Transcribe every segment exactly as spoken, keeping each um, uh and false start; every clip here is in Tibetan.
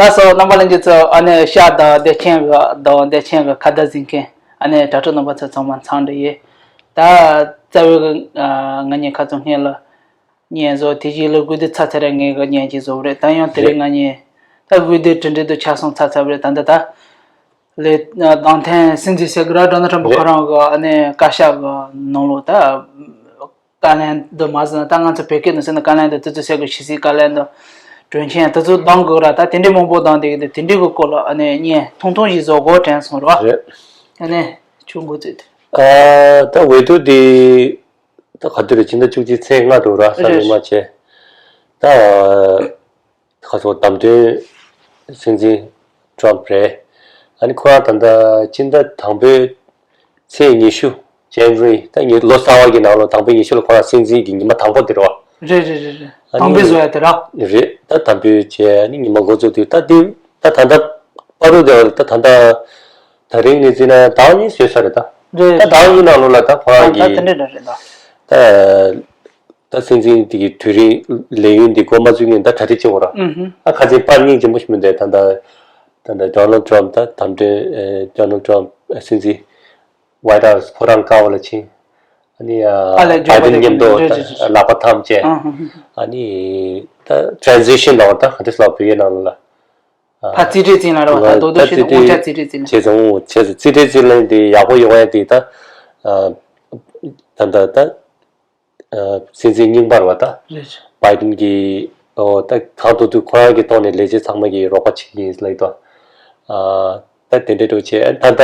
ད་སོ་རྣམ་པ་ལྷན་རྒྱས་ཚོ་ཨ་ནི་ཤ་དང་བདེ་ཆེན་གི་དང་བདེ་ཆེན་གི་ཁ་བརྡ་གཟིགས་མཁན་ཨ་ནི་དྲ་གྲོགས་རྣམ་པ་ཚོ་ཚང་མ་འཚམས་འདྲི་ཡིན། ད་རྩ་བའི་གི་ང་གཉིས་ཁ་ཚོ་སྔོན་ལ་བརྙན་བཟོ་དེ་རྗེས་ལ་དགོས་དུས་ཚ་ཚ་རེ་ངེས་གི་བརྙན་གྱིས་བཟོ་བ་རེད། ད་ཡང་དེ་རིང་ང་གཉིས་ད་དགོས་དུས་གྲུབ་འབྲས་དུ་ཆ་སོང་ཚ་ཚ་བ་རེད། ད་འདི་ད་ལས་དང་ཐེན་སྲིད་འཛིན་ཟེར་གི་ར་ཌོ་ནལ་ཊམ་ཕ་ཁོ་རང་གི་ཨ་ནི་བཀའ་ཤག་གི་ནང་ལོགས་ད། ཀ་ལན་དུ་མ་ཟིན་ན་ད་ང་ཚོ་བོད་སྐད་ནང་ཟེར་ན་ཀ་ལན་དུ་དུས་ཚོད་ཟེར་དགོས་ཕྱི་སྲིད་ཀ་ལན་དུ་དྲུང་ཆེན་དུ་ཚོད་གཏོང་དགོས་ར་ད་དེ་འདྲའི་མང་པོ་གཏོང་བསྡད་ཀྱི་འདུག་དེ་འདྲའི་གི་སྐོར་ལ་ཨ་ནི་བརྙན་ཐུང་ཐུང་ཞིག་བཟོ་དགོས་དྲན་སོང་ར། རེད། ཨ་ནི་ཁྱོད་འགོ་བཙུགས་དེ། ཨ་ད་འོས་བསྡུ་དེ་ད་ག་དུས་རེད། ཕྱི་ཟླ་བཅུ་གཅིག་ཚེས་ལྔ་དུ་ར་ས་རེད། མི་མ་བྱས་ད། ཁ་སང་བདམས་ཐོན་སྲིད་འཛིན་ཊམ་རེད། ཨ་ནི་ཁོ་རང་ད་ལྟ་སྤྱི་ཟླ་དང་པོའི་ཚེས་ཉི་ཤུ་ཇན་ཝ་རི་ད་ཉི་ལོ་གསར་བ་གི་ནང་ལོ་དང་པོའི་ཉི་ཤུ་ལ་ཁོ་རང་སྲིད་འཛིན་གྱི་ཉི་མ་དང་པོ་དེ་རེད་བ། རེད་རེད་རེད་རེད། ཨ་ནི་དམ་འབུལ་བཟོ་ཡ་དེ་ར། རེད། ད་དམ་འབུལ་བྱས་ཨ་ནི་ཉི་མ་འགོ་བཙུགས་དུས་ད་དེ་ད་ད་ལྟ་པ་རུ་དེ་ད་ད་ལྟ་ད་རིང་ནས་བརྩིས་ན་ཟླ་བ་གཉིས་བཟོས་ས་རེད་ད། རེད། ད་ཟླ་བ་གཉིས་ནང་ལོ་ལ་ད་ཁོ་རང་ད་གི་ད་དེ་འདྲ་རེད་ད། ད། ད་སྲིད་འཛིན་དེ་གི་དུས་རིང་ལས་ཡུན་འདི་འགོ་མ་བཙུགས་སྔོན་ད་གྲ་སྒྲིག་བྱེད་དགོས་ར། ཨུ་ཧུ། ཨ་ཁ་སང་པར་རྙིང་ཆེན་པོ་ཞིག་མི་འདུག་ད་ལྟ་ད་ལྟ་ཌོ་ནལ་ཊམ་ད་དམ་དོན་ཨེ་ཌོ་ནལ་ཊམ་སྲིད་འཛིན་ཝའི་ཊི་ཧའུ་སི་ཁོ་རང་ཀ་བ་ལ་ཕྱིན། ཨ་ནི་ཨ་ཨ་ལས་བའི་ཌེན་མཉམ་དུ་རེད་ད་རེད་རེད། ལག་པ་འཐམ་བྱས། ཨ་ཧུ་ཧུ། ཨ་ནི་ད་ཊེ་རན་ཛི་ཤན་ལ་ད་ག་འདྲ་ལབ་བོད་ཡིག་ནང་ལ། ཕ་རྩིས་སྤྲད་ཙིང་ལ་ར་བ་ད་རྡོག་རྡོག་ད་ཤེས་དང་དངོས་ཆ་རྩིས་སྤྲད་ཙིང་ལ། བྱས་ཙང་བྱས་ཙང་རྩིས་སྤྲད་ཙིང་ལ་འདི་ཡག་པོ་ཡོང་ཡ་འདི་ད་ད་ད་ད། སྲིད་འཛིན་རྙིང་པ་རེད་བ་ད། རེད། བའི་ཌེན་གྱིས་ཨོ་ད་གང་ཐུབ་ཐུབ་ཁོ་རང་གི་ཐོག་ནས་ལས་བྱེད་ཚང་མ་གིས་རོགས་པ་བྱེད་ཀྱི་ཡིན་ལབ་ཡོད་དོ། ཨ་ད་དེ་འདྲའི་འགྲོ་བྱས་ད་ལྟ་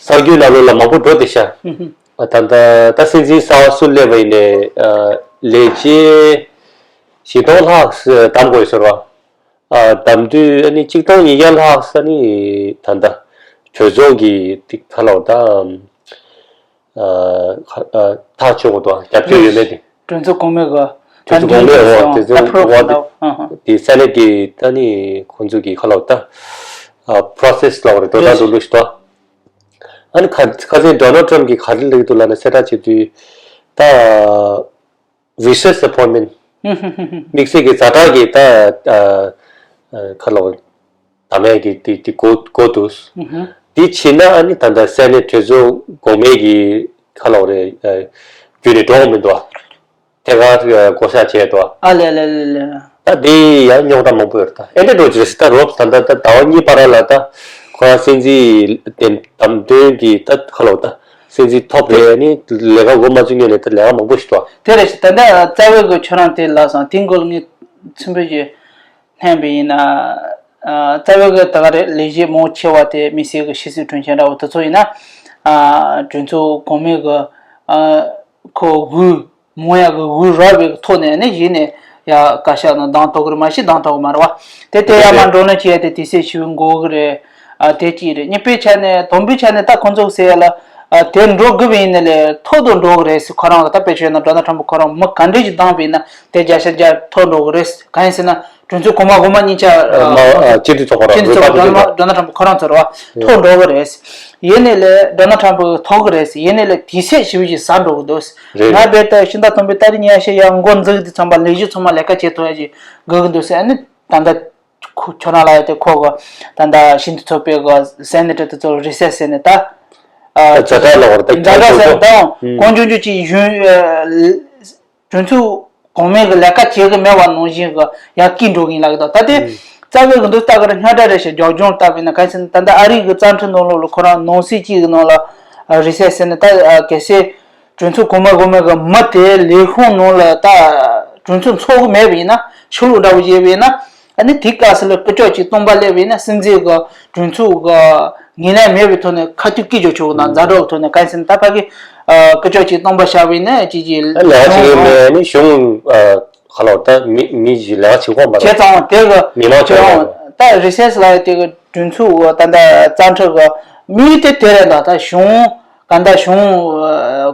གསར་འགྱུར་ནང་ལོགས་ལ་མང་པོ་འགྲོ་བསྡད་ཤག་ཨ་ད་ལྟ་ད་སྲིད་འཛིན་གསར་བ་སུ་སླེབས་པ་ཡིན་ནའི་ཨ་ལས་བྱེད་བཞི་སྟོང་ལྷག་བདམས་དགོས་ཟེར་བ། ཨ་བདམས་དུས་ཨ་ནི་གཅིག་སྟོང་ཉིས་བརྒྱ་ལྷག་ས་ནི་ད་ལྟ་གྲོས་ཚོགས་ཀྱི་ཏིག་ཁ་ལོ་ད། ཨ་ཁ་ཨ་ཐག་ཆོད་དགོས་དང་རྒྱབ་སྐྱོར་ཡོད་མེད་དེ། གྲོས་ཚོགས་གོང་མའི་གི་གྲོས་ཚོགས་གོང་མའི་འོག་དེ་ད་ཚོ་ཕུར་འོག་གོང་ད་ཨ་ཧ། དེ་སེ་ནེ་ཊི་གི་ད་ནི་ཁོང་ཚོ་གི་ཁ་ལོ་ད་ཨ་པོ་རོ་སེ་སི་ལ་འོ་རེད་འགྲོ་སྟངས་འགྲོ་ལུགས་ཤིག་ད། ཨ་ནི་ཁ་ཁ་སང་ཌོ་ནལ་ཊམ་གི་ག་རེ་ལབ་འདུག་ལབ་ན་གསལ་བསྒྲགས་བྱེད་དུས་ད། རི་སར་ཆི་ཨེ་པོ་ཡིན་མེན་ཊི། དམིགས་བསལ་གྱི་ཛ་དྲག་གི་ད་ཨ་ཨ་ཁ་ལོ་ད་མེད་ཀྱི་དེ་དེ་གོ་གོ་འདུག་དེ་བྱས་ན་ཨ་ནི་ད་ལྟ་སེ་ནེ་ཊི་གྲོས་ཚོགས་གོང་མའི་གི་ཁ་ལོ་རེ་ཨ་བརྒྱུད་ནས་འགྲོ་འོང་མི་འདུག་ཐད་ཀར་བསྐོ་བཞག་བྱས་འདུག་ཨ་ལེ་ལེ་ལེ་ལེ། ད་དེ་ཡང་རྙོག་དྲ་མང་པོ་ཡོད་རེད་ད། ཨེ་འདྲ་འགྲོ་གི་རེད་ད། རོབ་ད་ད་ད་ཟླ་བ་གཉིས་བར་ལ་ད་ཁོ་རང་སྲིད་འཛིན་དེ་བདམས་ཐོན་གྱི་ད་ཁ་ལོ་ད། སྲིད་འཛིན་ཐོབ་རེད་ནི་ལས་ཀ་འགོ་མ་བཙུགས་སྔོན་ནས་ད་ལས་ཀ་མང་པོ་ཞིག་འདུག་དེ་རེད་ཤག་ད་ལྟ་རྩ་བའི་གི་ཁྱོད་རང་དེ་ལབ་སོང་དེ་འགོ་ལ་ངས་ཚིམ་པོ་ཞིག་ལྷན་པ་ཡིན་ན། རྩ་བའི་གི་ད་ག་རེད་ལས་བྱེད་མང་ཆེ་བ་དེ་དམིགས་བསལ་གི་ཕྱི་སྲིད་དྲུང་ཆེ་འདྲ་བོ་དེ་ཚོ་ཡིན་ན། གྲོས་ཚོགས་གོང་མའི་གི་ཁོ་དབུས་མང་ཡག་གི་དབུས་རག་པའི་ཐོག་ནས་ནི་གཞི་ནས་ཡ་བཀའ་ཤག་ནང་བདམས་ཐུབ་ཀྱི་རེད་མ་གཞི་བདམས་ཐུབ་ཀྱི་མ་རེད་བ། དེ་དེ་ཡ་མ་འགྲོ་ལོང་བྱས་ཏེ་དུས་ཚོད་ཞིག་འགོར་གྱི་རེད། ཨ་དེ་གཅིག་རེད། གཉིས་པའི་ཆ་ནས་དང་པོའི་ཆ་ནས་ད་ཁོང་ཚོ་ཟེར་ཡ་ལ་ཨ་དེ་འགྲོ་དགོས་པ་ཡིན་ན་ལས་ཐོག་ཏུ་འགྲོ་གི་རེད་ཟེར། ཁོ་རང་ལ་ད་དཔེ་བྱས་ན་ཌོ་ནལ་ཊམ་ཕ་ཁོ་རང་མི་ག་འདྲས་ཞིག་བདམས་པ་ཡིན་ན་དེ་བརྒྱ་ཆ་བརྒྱ་ཐོག་འགྲོ་གི་རེད། གང་ཡིན་ཟེར་ན་གྲོས་ཚོགས་གོང་མ་འོག་མ་གཉིས་ཆ་མ་ཨ་སྤྱི་འཐུས་ཚོགས་པ་ར་སྤྱི་འཐུས་ཚོགས་པ་རེད་པ། ཌོ་ནལ་ཌོ་ནལ་ཊམ་ཕ་ཁོ་རང་ཚོ་རེད་བ། ཐོག་འགྲོ་གི་རེད། ཡིན་ནའི་ལས་ཌོ་ནལ་ཊམ་ཕ་ཐོག་གི་རེད། ཡིན་ནའི་ལས་དུས་ཚོད་ཞིབ་ཞིབ་ཟ་འགྲོ་གི་འདུག་རེད། ང་རྦད་དེ་ཕྱི་ཟླ་དང་པོའི་ཏ་རིག་ཉི་ཤུ་ཡར་འགོ་འཛུགས་དུས་ཙམ་པ་ལས་གཞི་ཚང་མ་ལས་ཀ་བྱེད་ཐུབ་ཡ་ཞིག་དགོས་ཀྱི་འདུག་ཟེར་ཨ་ནི་ད་ལྟ་ཁོ་ཁྱོད་རང་ལ་ཡ་དེ་ཁོ་གི་ད་ལྟ་ཤིན་ཏུ་ཚོགས་པའི་གི་སེ་ནེ་ཊར་དེ་ཚོ་རི་སེ་སི་ཟེར་ནས་ད་ཛ་དྲག་ལ་བར་ད་ཛ་དྲག་ཟེར་དང་གང་བྱུང་བྱུང་ཅིག་གཞོན་གྲོས་ཚོགས་གོང་མའི་གི་ལས་ཀ་བྱེད་གི་མེད་པ་ནང་བཞིན་གི་ཡར་སྐྱེད་འགྲོ་གི་ཡིན་ལབ་གི་འདུག་ད་དེ་རྩ་བའི་གི་འདུག་ལྟ་གི་རེད། སྙན་གྲགས་རེད་ཞེས་རྒྱབ་ལྗོངས་ལྟ་བས་ན་ག་ཟེར་ན་ད་ལྟ་ཨ་རི་གི་རྩ་ཁྲིམས་ནང་ལོགས་ལ་ཁོ་རང་ནང་གསེས་གཅིག་གི་ནང་ལ་རི་སེ་སི་ཟེར་ནས་ད་གལ་སྲིད་གྲོས་ཚོགས་གོང་མ་གོང་མའི་གི་མི་དེ་ལས་ཁུངས་ནང་ལ་ད་གྲོས་ཚོགས་འཚོགས་གི་མེད་པ་ཡིན་ན་ཕྱི་ལོགས་འདྲ་བོ་བྱས་པ་ཡིན་ན་ཨ་ནི་དེ་སྐབས་སུ་ལ་སྐུ་ཕྱོགས་གཅིག་སྟོང་པ་སླེབས་པ་ཡིན་ན་སྲིད་འཛིན་གི་གྲོས་ཚོགས་གི་ངོས་ལེན་མེད་པའི་ཐོག་ནས་ཁ་ཐུག་སྐད་རྒྱག་ཆོག་གི་དང་ཛ་དྲག་ཐོག་ནས་ག་ཟེར་ན་ད་ཕ་གི་སྐུ་ཕྱོགས་གཅིག་སྟོང་པ་བཞག་པ་ཡིན་ན་ཅིག་ཅིག་ལས་ཀ་བྱེད་ཀྱི་མེད་ནི་གཞུང་ཁ་ལོ་ད་མི་མི་ཞིག་ལས་ཀ་བྱེད་ཁོམ་མ་བྱས་ཙང་དེ་གི་མི་མང་ཆོས་ད་རི་སེ་སི་ལ་དེ་གི་གྲོས་ཚོགས་ད་ལྟ་རྩ་ཁྲིམས་གི་དམིགས་ཡུལ་དེ་དེ་རེད་ད། ད་གཞུང་ག་ད་གཞུང་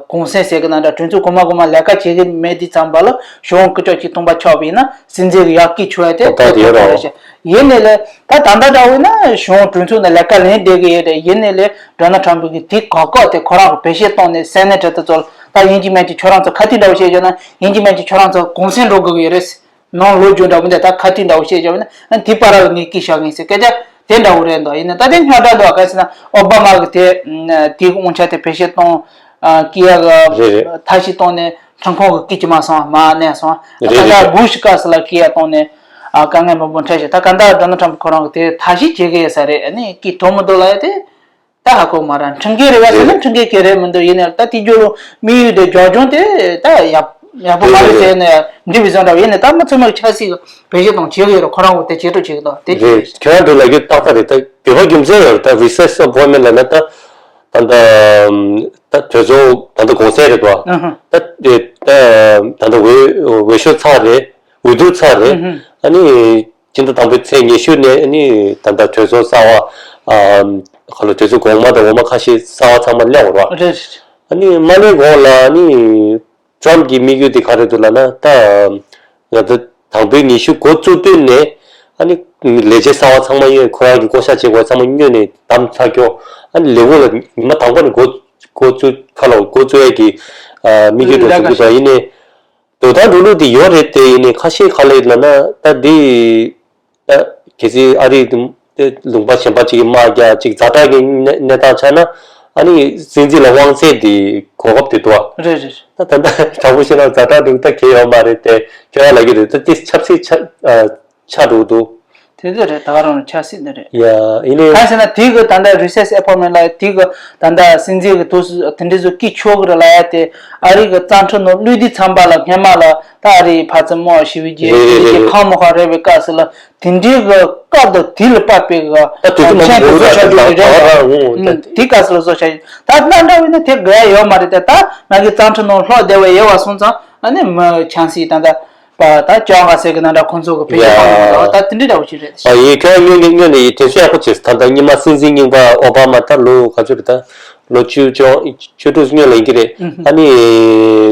གུང་སེང་ཟེར་གི་ན་འདྲ་གྲོས་ཚོགས་གོང་མ་གོང་མ་ལས་ཀ་བྱེད་གི་མེད་དུས་ཙམ་པ་ལ་གཞུང་སྐུ་ཕྱོགས་གཅིག་སྟོང་པ་ཆགས་པ་ཡིན་ན་སྲིད་འཛིན་གི་ཡར་སྐྱེད་ཆོག་ཡ་དེ་ད་དེ་དེ་རེད། ཡིན་ནའི་ལས་ད་ད་ལྟ་འདྲ་བོ་ཡིན་ན་གཞུང་གྲོས་ཚོགས་ནས་ལས་ཀ་ལེན་བསྡད་གི་ཡོད་རེད། ཡིན་ནའི་ལས་ཌོ་ནལ་ཊམ་ཕ་གི་དེ་གོ་སྐབས་དེ་ཁོ་རང་གི་བེད་སྤྱོད་བཏང་ནས་སེ་ནེ་ཊར་དེ་ཚོ་ད་ཡིན་གཅིག་མིན་གཅིག་ཁྱོད་རང་ཚོ་ཁ་ཐུག་འདྲ་བོ་བཤད་བྱས་ན་ཡིན་གཅིག་མིན་གཅིག་ཁྱོད་རང་ཚོ་གུང་སེང་འགྲོ་དགོས་ཀྱི་ཡོད་རེད། ནང་ལོ་རྒྱུས་འདྲ་བོ་འདི་ད་ཁ་ཏིག་འདྲ་བོ་བཤད་བྱ་བ་ན་ཨ་དེའི་བར་ལ་ངས་སྐད་བཤད་གིན་ཟེར་སྐད་ཆ་དེ་འདྲ་བོ་རེད་འདུག་ཡིན་ན་ད་དེ་སྙན་གྲགས་འདུག་ག་ཟེར་ན་ཨོ་བྷ་མ་གི་དེ་དེའི་དབང་ཆ་དེ་བེད་སྤྱོད་གཏོང་ཨ་ཀི་ཡ་གི་རེད་རེད། ཐབས་ཤེས་བཏང་ནས་ཁྲིམས་ཁང་གི་སྐད་ཅིག་མ་སོང་མ་གནས་སོང་། རེད་ད་ལྟ་རེད་རེད། བུ་ཤི་སྐབས་སུ་ལ་ཀི་ཡ་བཏང་ནས་ཨ་དཀའ་ངལ་མང་པོ་འཕྲད་ཤག་ད་ག་ད་ཌོ་ནལ་ཊམ་ཁོ་རང་གི་དེ་ཐབས་ཤེས་བྱེད་གི་ཡོད་ས་རེད། ཨ་ནི་ཀི་དོ་མི་དོ་ལ་ཡ་དེ་ད་ཧ་གོ་མ་ར་ཁྲིམས་འགལ་རེད་བ་ཟེར་ན་ཁྲིམས་འགལ་གི་རེད་མི་འདུག་ཡིན་ནའི་ད་དེ་རྒྱུ་རུ་དམིགས་ཡུལ་དེ་རྒྱབ་ལྗོངས་དེ་ད་ཡག་ཡག་པོ་མ་རེད་ཟེར་ནས་འདི་བི་ཟོ་འདྲ་བ་ཡིན་ནའི་ད་མི་ཚང་མས་ཆབ་སྲིད་ཀྱི་བེད་སྤྱོད་གཏོང་བྱེད་གི་ཡོད་རེད། ཁོ་རང་གི་དེ་བྱེད་འགྲོ་བྱེད་གི་འདུག་དེ་ཅིག་རེད། རེད་ཁྱོད་རང་འདུག་ལབ་རྒྱུ་ཏག་ཏག་རེད། ད་དགོས་པ་རྒྱུ་མཚན་ཡོད་རེད། ད་རི་སེ་སི་ཨེ་པོའིན་མེན་ཊི་ལབ་ན་ད་ད་ད་ད་གྲོས་ཚོགས་ད་ད་གོང་གསལ་རེད་དོ། ཨ་ཧ། ད་དེ་ད་ད་ད་འོས་འོས་ཤོག་ཚར་རེད། འོས་བསྡུ་ཚར་རེད། ཨ་ནི་སྤྱི་ཟླ་དང་པོའི་ཚེས་ཉི་ཤུ་ནས་ཨ་ནི་ད་ལྟ་གྲོས་ཚོགས་གསར་པ་ཨ་ག་ལ་གྲོས་ཚོགས་གོང་མ་དང་འོག་མ་ཁ་ཤས་གསར་པ་ཚང་མ་སླེབས་ཡོད་རེད། རེད། ཨ་ནི་མ་སླེབས་གོང་ལ་ཨ་ནི་ཊམ་གྱི་དམིགས་ཡུལ་དེ་ག་རེ་འདུག་ལབ་ན་ད་ང་ཚོ་དང་པོའི་ཉི་ཤུ་འགོ་བཙུགས་དུས་ནས་ཨ་ནི་ལས་བྱེད་གསར་པ་ཚང་མ་གཡོན་ཁོ་རང་གི་བསྐོ་བཞག་བྱེད་དགོས་ཚང་མ་གཡོན་ནས་བདམས་ཚར་ཀྱོག་ཨ་ནི་ལས་ཁུངས་ལ་ཉི་མ་དང་པོ་ནས་འགོ་འགོ་བཙུགས་ཁ་ལ་འགོ་བཙུགས་ཡས་ཀྱི་ཨ་དམིགས་ཡུལ་དེ་འདུག་གི་ད་ཡིན་ནའི། དོ་བདག་འགྲོ་ལུགས་དེ་ཡོད་རེད་དེ་ཡིན་ནའི་ཁ་ཤས་ག་ལ་ཡིན་ལབ་ན་ད་འདི་ད་གལ་སྲིད་ཨ་རི་དེ་ལུང་པ་གཞན་པ་ཅིག་གི་དམག་རྒྱག་ཅིག་ཛ་དྲག་གི་གནས་གནས་སྟངས་ཆགས་ན་ཨ་ནི་སྲིད་འཛིན་ལ་དབང་ཚད་དེ་གོ་སྐབས་དེ་འདུག་ཨ། རེད་རེད། ད་ད་ལྟ་དྲང་པོ་བཤད་ན་ཛ་དྲག་འགྲོ་ད་གལ་ཡོད་མ་རེད་དེ་ཁྱོད་ཡ་ལབ་ཀྱི་རེད། ད་དེ་ཆབ་སྲིད་ཆ་ཨ་ཆགས་འགྲོ་འདུག་དེ་ཚོ་རེད། ད་ག་རང་ཆབ་སྲིད་འདི་རེད། ཡ་ཡིན་ནའི། གང་ཟེར་ན་དེ་གི་ད་ལྟ་རི་སེ་སི་ཨེ་པོའིན་མེན་ཊི་ལ་དེ་གི་ད་ལྟ་སྲིད་འཛིན་གི་དུས་སུ་དེ་འདྲ་ཚོ་སྐྱིད་ཆོག་གི་རེད་ལབ་ཡ་དེ་ཨ་རི་གི་རྩ་ཁྲིམས་ནང་བླུགས་དུས་ཙམ་པ་ལ་སྔན་མ་ལ་ད་ཨ་རི་ཕར་ཚུར་མོ་ཞི་བའི་རྒྱལ་རེད་རེད་རེད་རེད། ཁག་མོ་ཁག་རེད་པའི་སྐབས་སུ་ལ་དེ་འདྲའི་གི་སྐབས་དང་དུས་ལ་བབས་པའི་གི་ད་དུས་ཚོད་མང་པོ་ཁྲིམས་ཆད་འགྲོ་གི་རེད། ད་ད་དེ་སྐབས་སུ་ལ་བཟོ་བྱ་ཡོད་ད་ལྟ་འདྲ་བས་ན་དེ་དགོས་ཡ་ཡོད་མ་རེད་དེ་ད་ང་གི་རྩ་ཁྲིམས་ནང་ལྷོག་བསྡད་པ་ཡོད་པ་སོང་ཙང་ཨ་ནི་མི་ཆབ་སྲིད་ད་ལྟ། པ་ད་བཅོ་ལྔ་ཟེར་གི་ན་འདྲ་ཁོང་ཚོ་གི་བེད་སྤྱོད་གཏོང་ཡོད་ད་དེ་འདྲ་འདྲ་བོ་ཞིག་རེད། ཨ་ཡིན་ཁྱོད་སྔོན་ནས་སྔོན་ནས་ཡིན་དྲན་གསོ་ཡག་པོ་བྱས་ད་ལྟ་སྔོན་མ་སྲིད་འཛིན་རྙིང་པ་ཨོ་བྷ་མ་ད་ལོ་ག་ཚོད་རེད་ད་ལོ་བཅུ་བཅོ་བཅུ་དྲུག་སྔོན་ལ་ཡིན་གི་རེད། ཨ་ནི་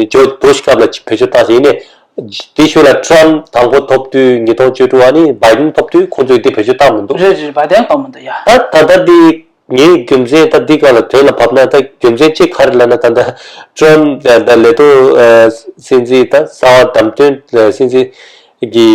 ཇོརྗ་བུ་ཤ་སྐབས་ལ་བེད་སྤྱོད་བཏང་ཟིན་ནས་དེ་ཤུལ་ལ་ཊམ་དང་པོ་ཐོབ་དུས་ཉིས་སྟོང་བཅུ་དྲུག་ཨ་ནི་བྷའི་ཌེན་ཐོབ་དུས་ཁོང་ཚོས་དེ་བེད་སྤྱོད་བཏང་མི་འདུག་རེད་རེད་བྷའི་ཌེན་གཏོང་མི་འདུག་ཡ། ད་ད་ལྟ་དེ། ངའི་རྒྱུ་མཚན་ད་འདི་ག་ལ་དོན་ལ་བབས་ན་ད་རྒྱུ་མཚན་གཅིག་ག་རེ་ལབ་ན་ད་ལྟ་ཊམ་ད་ལས་ཐོག་སྲིད་འཛིན་ད་གསར་པ་བདམས་ཐོན་སྲིད་འཛིན་གྱི་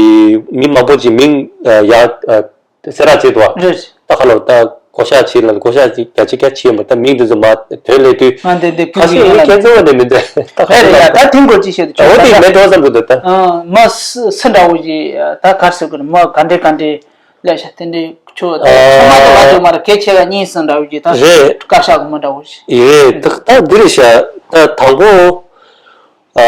མི་མང་པོ་ཅིག་མིང་ཡང་གསལ་བསྒྲགས་བྱས་འདུག་བ། རེད། ད་ག་ལ་ད་བསྐོ་བཞག་བྱས་ལ་བསྐོ་བཞག་ཅིག་རྒྱ་ཆེ་རྒྱ་ཆེ་ཡོད་མ་ད་མིང་དེ་ཚོ་མ་དོན་ལས་དུས་ང་འདི་འདི་ཁ་ཤས་ཀུན་མི་ཁྱེད་ཚོ་འདི་མི་འདི་ད་ག་རེད་ཡ་ད་ཐེངས་སྐོར་ཅིག་བཤད་དུ་ཆོག་འོ་དེ་མེད་འགྲོ་བསམ་གི་འདུག་ད། མ་སུ་འདྲ་བོ་ཞིག་ད་ག་རེ་ཟེར་དགོས་རེད་མ་ག་འདྲེ་ག་འདྲེ། ལས་བྱ་དེ་འདྲའི་ཆོས་དེ་ཚང་མ་དེ་མ་དེ་མ་རེད་གལ་ཆེ་བ་གཉིས་སུ་འདྲ་བོ་ཅིག་ད་རེད། བཀའ་ཤག་གི་མི་འདྲ་བོ་ཞིག་རེད་ད་ད་འདི་རེད་ཤག་ད་དང་པོ་ཨ་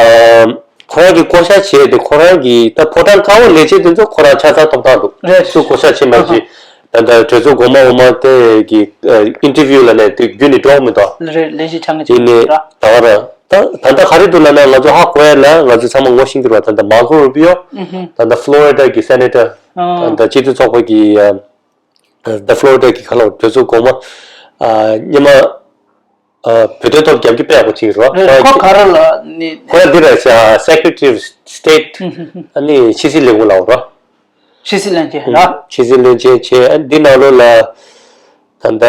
ཁོ་རང་གི་བསྐོ་བཞག་བྱས་ཏེ་ཁོ་རང་གི་ད་ཕོ་བྲང་དཀར་པོ་ལས་བྱེད་དེ་ཚོ་ཁོ་རང་ཆ་ཚང་ཐོབ་ཐང་འདུག་རེད། སུ་བསྐོ་བཞག་བྱས་མ་བྱས་ད་ད་གྲོས་ཚོགས་གོང་མ་འོག་མ་དེ་གི་ཨིན་ཊར་བིའུ་ལ་ནས་དེ་རྒྱུན་ནས་འགྲོ་མི་འདུག་རེད་ལས་བྱེད་ཆ་ངེས་ཡིན་ནས་ཆགས་ད་ག་ར། ད་ད་ལྟ་ག་རེ་འདུག་ལབ་ན་ང་ཚོ་ཧ་གོ་ཡ་ལ་ང་ཚོ་ཚང་མ་ངོ་ཤེས་ཀྱི་རེད་བ། ད་ལྟ་མར་ཀོ་རུ་པི་ཡོ་ད་ལྟ་ཕློ་རི་ཌ་གི་སེ་ནེ་ཊར་ད་ལྟ་སྤྱི་མཐུན་ཚོགས་པ་གི་ད་ཕློ་རི་ཌ་གི་ཁ་ལོ་གྲོས་ཚོགས་གོང་མ་སྔོན་མ་བོད་དོན་ཐོག་རྒྱབ་སྐྱོར་དཔེ་ཡག་པོ་བྱེད་ཀྱི་རེད་བ། ཁོ་ག་རེ་ལ་ནི་ཁོ་ཡ་འདི་ར་སེ་ཀེ་རེ་ཊི་ཨོཕ་སི་ཊེཊ་ཨ་ནི་ཕྱི་སྲིད་ལས་ཁུངས་ལ་འོ་ར། ཕྱི་སྲིད་བློན་ཆེན་ར། ཕྱི་སྲིད་བློན་ཆེན་བྱས་ཨ་འདི་ནང་ལོགས་ལ་ད་ལྟ་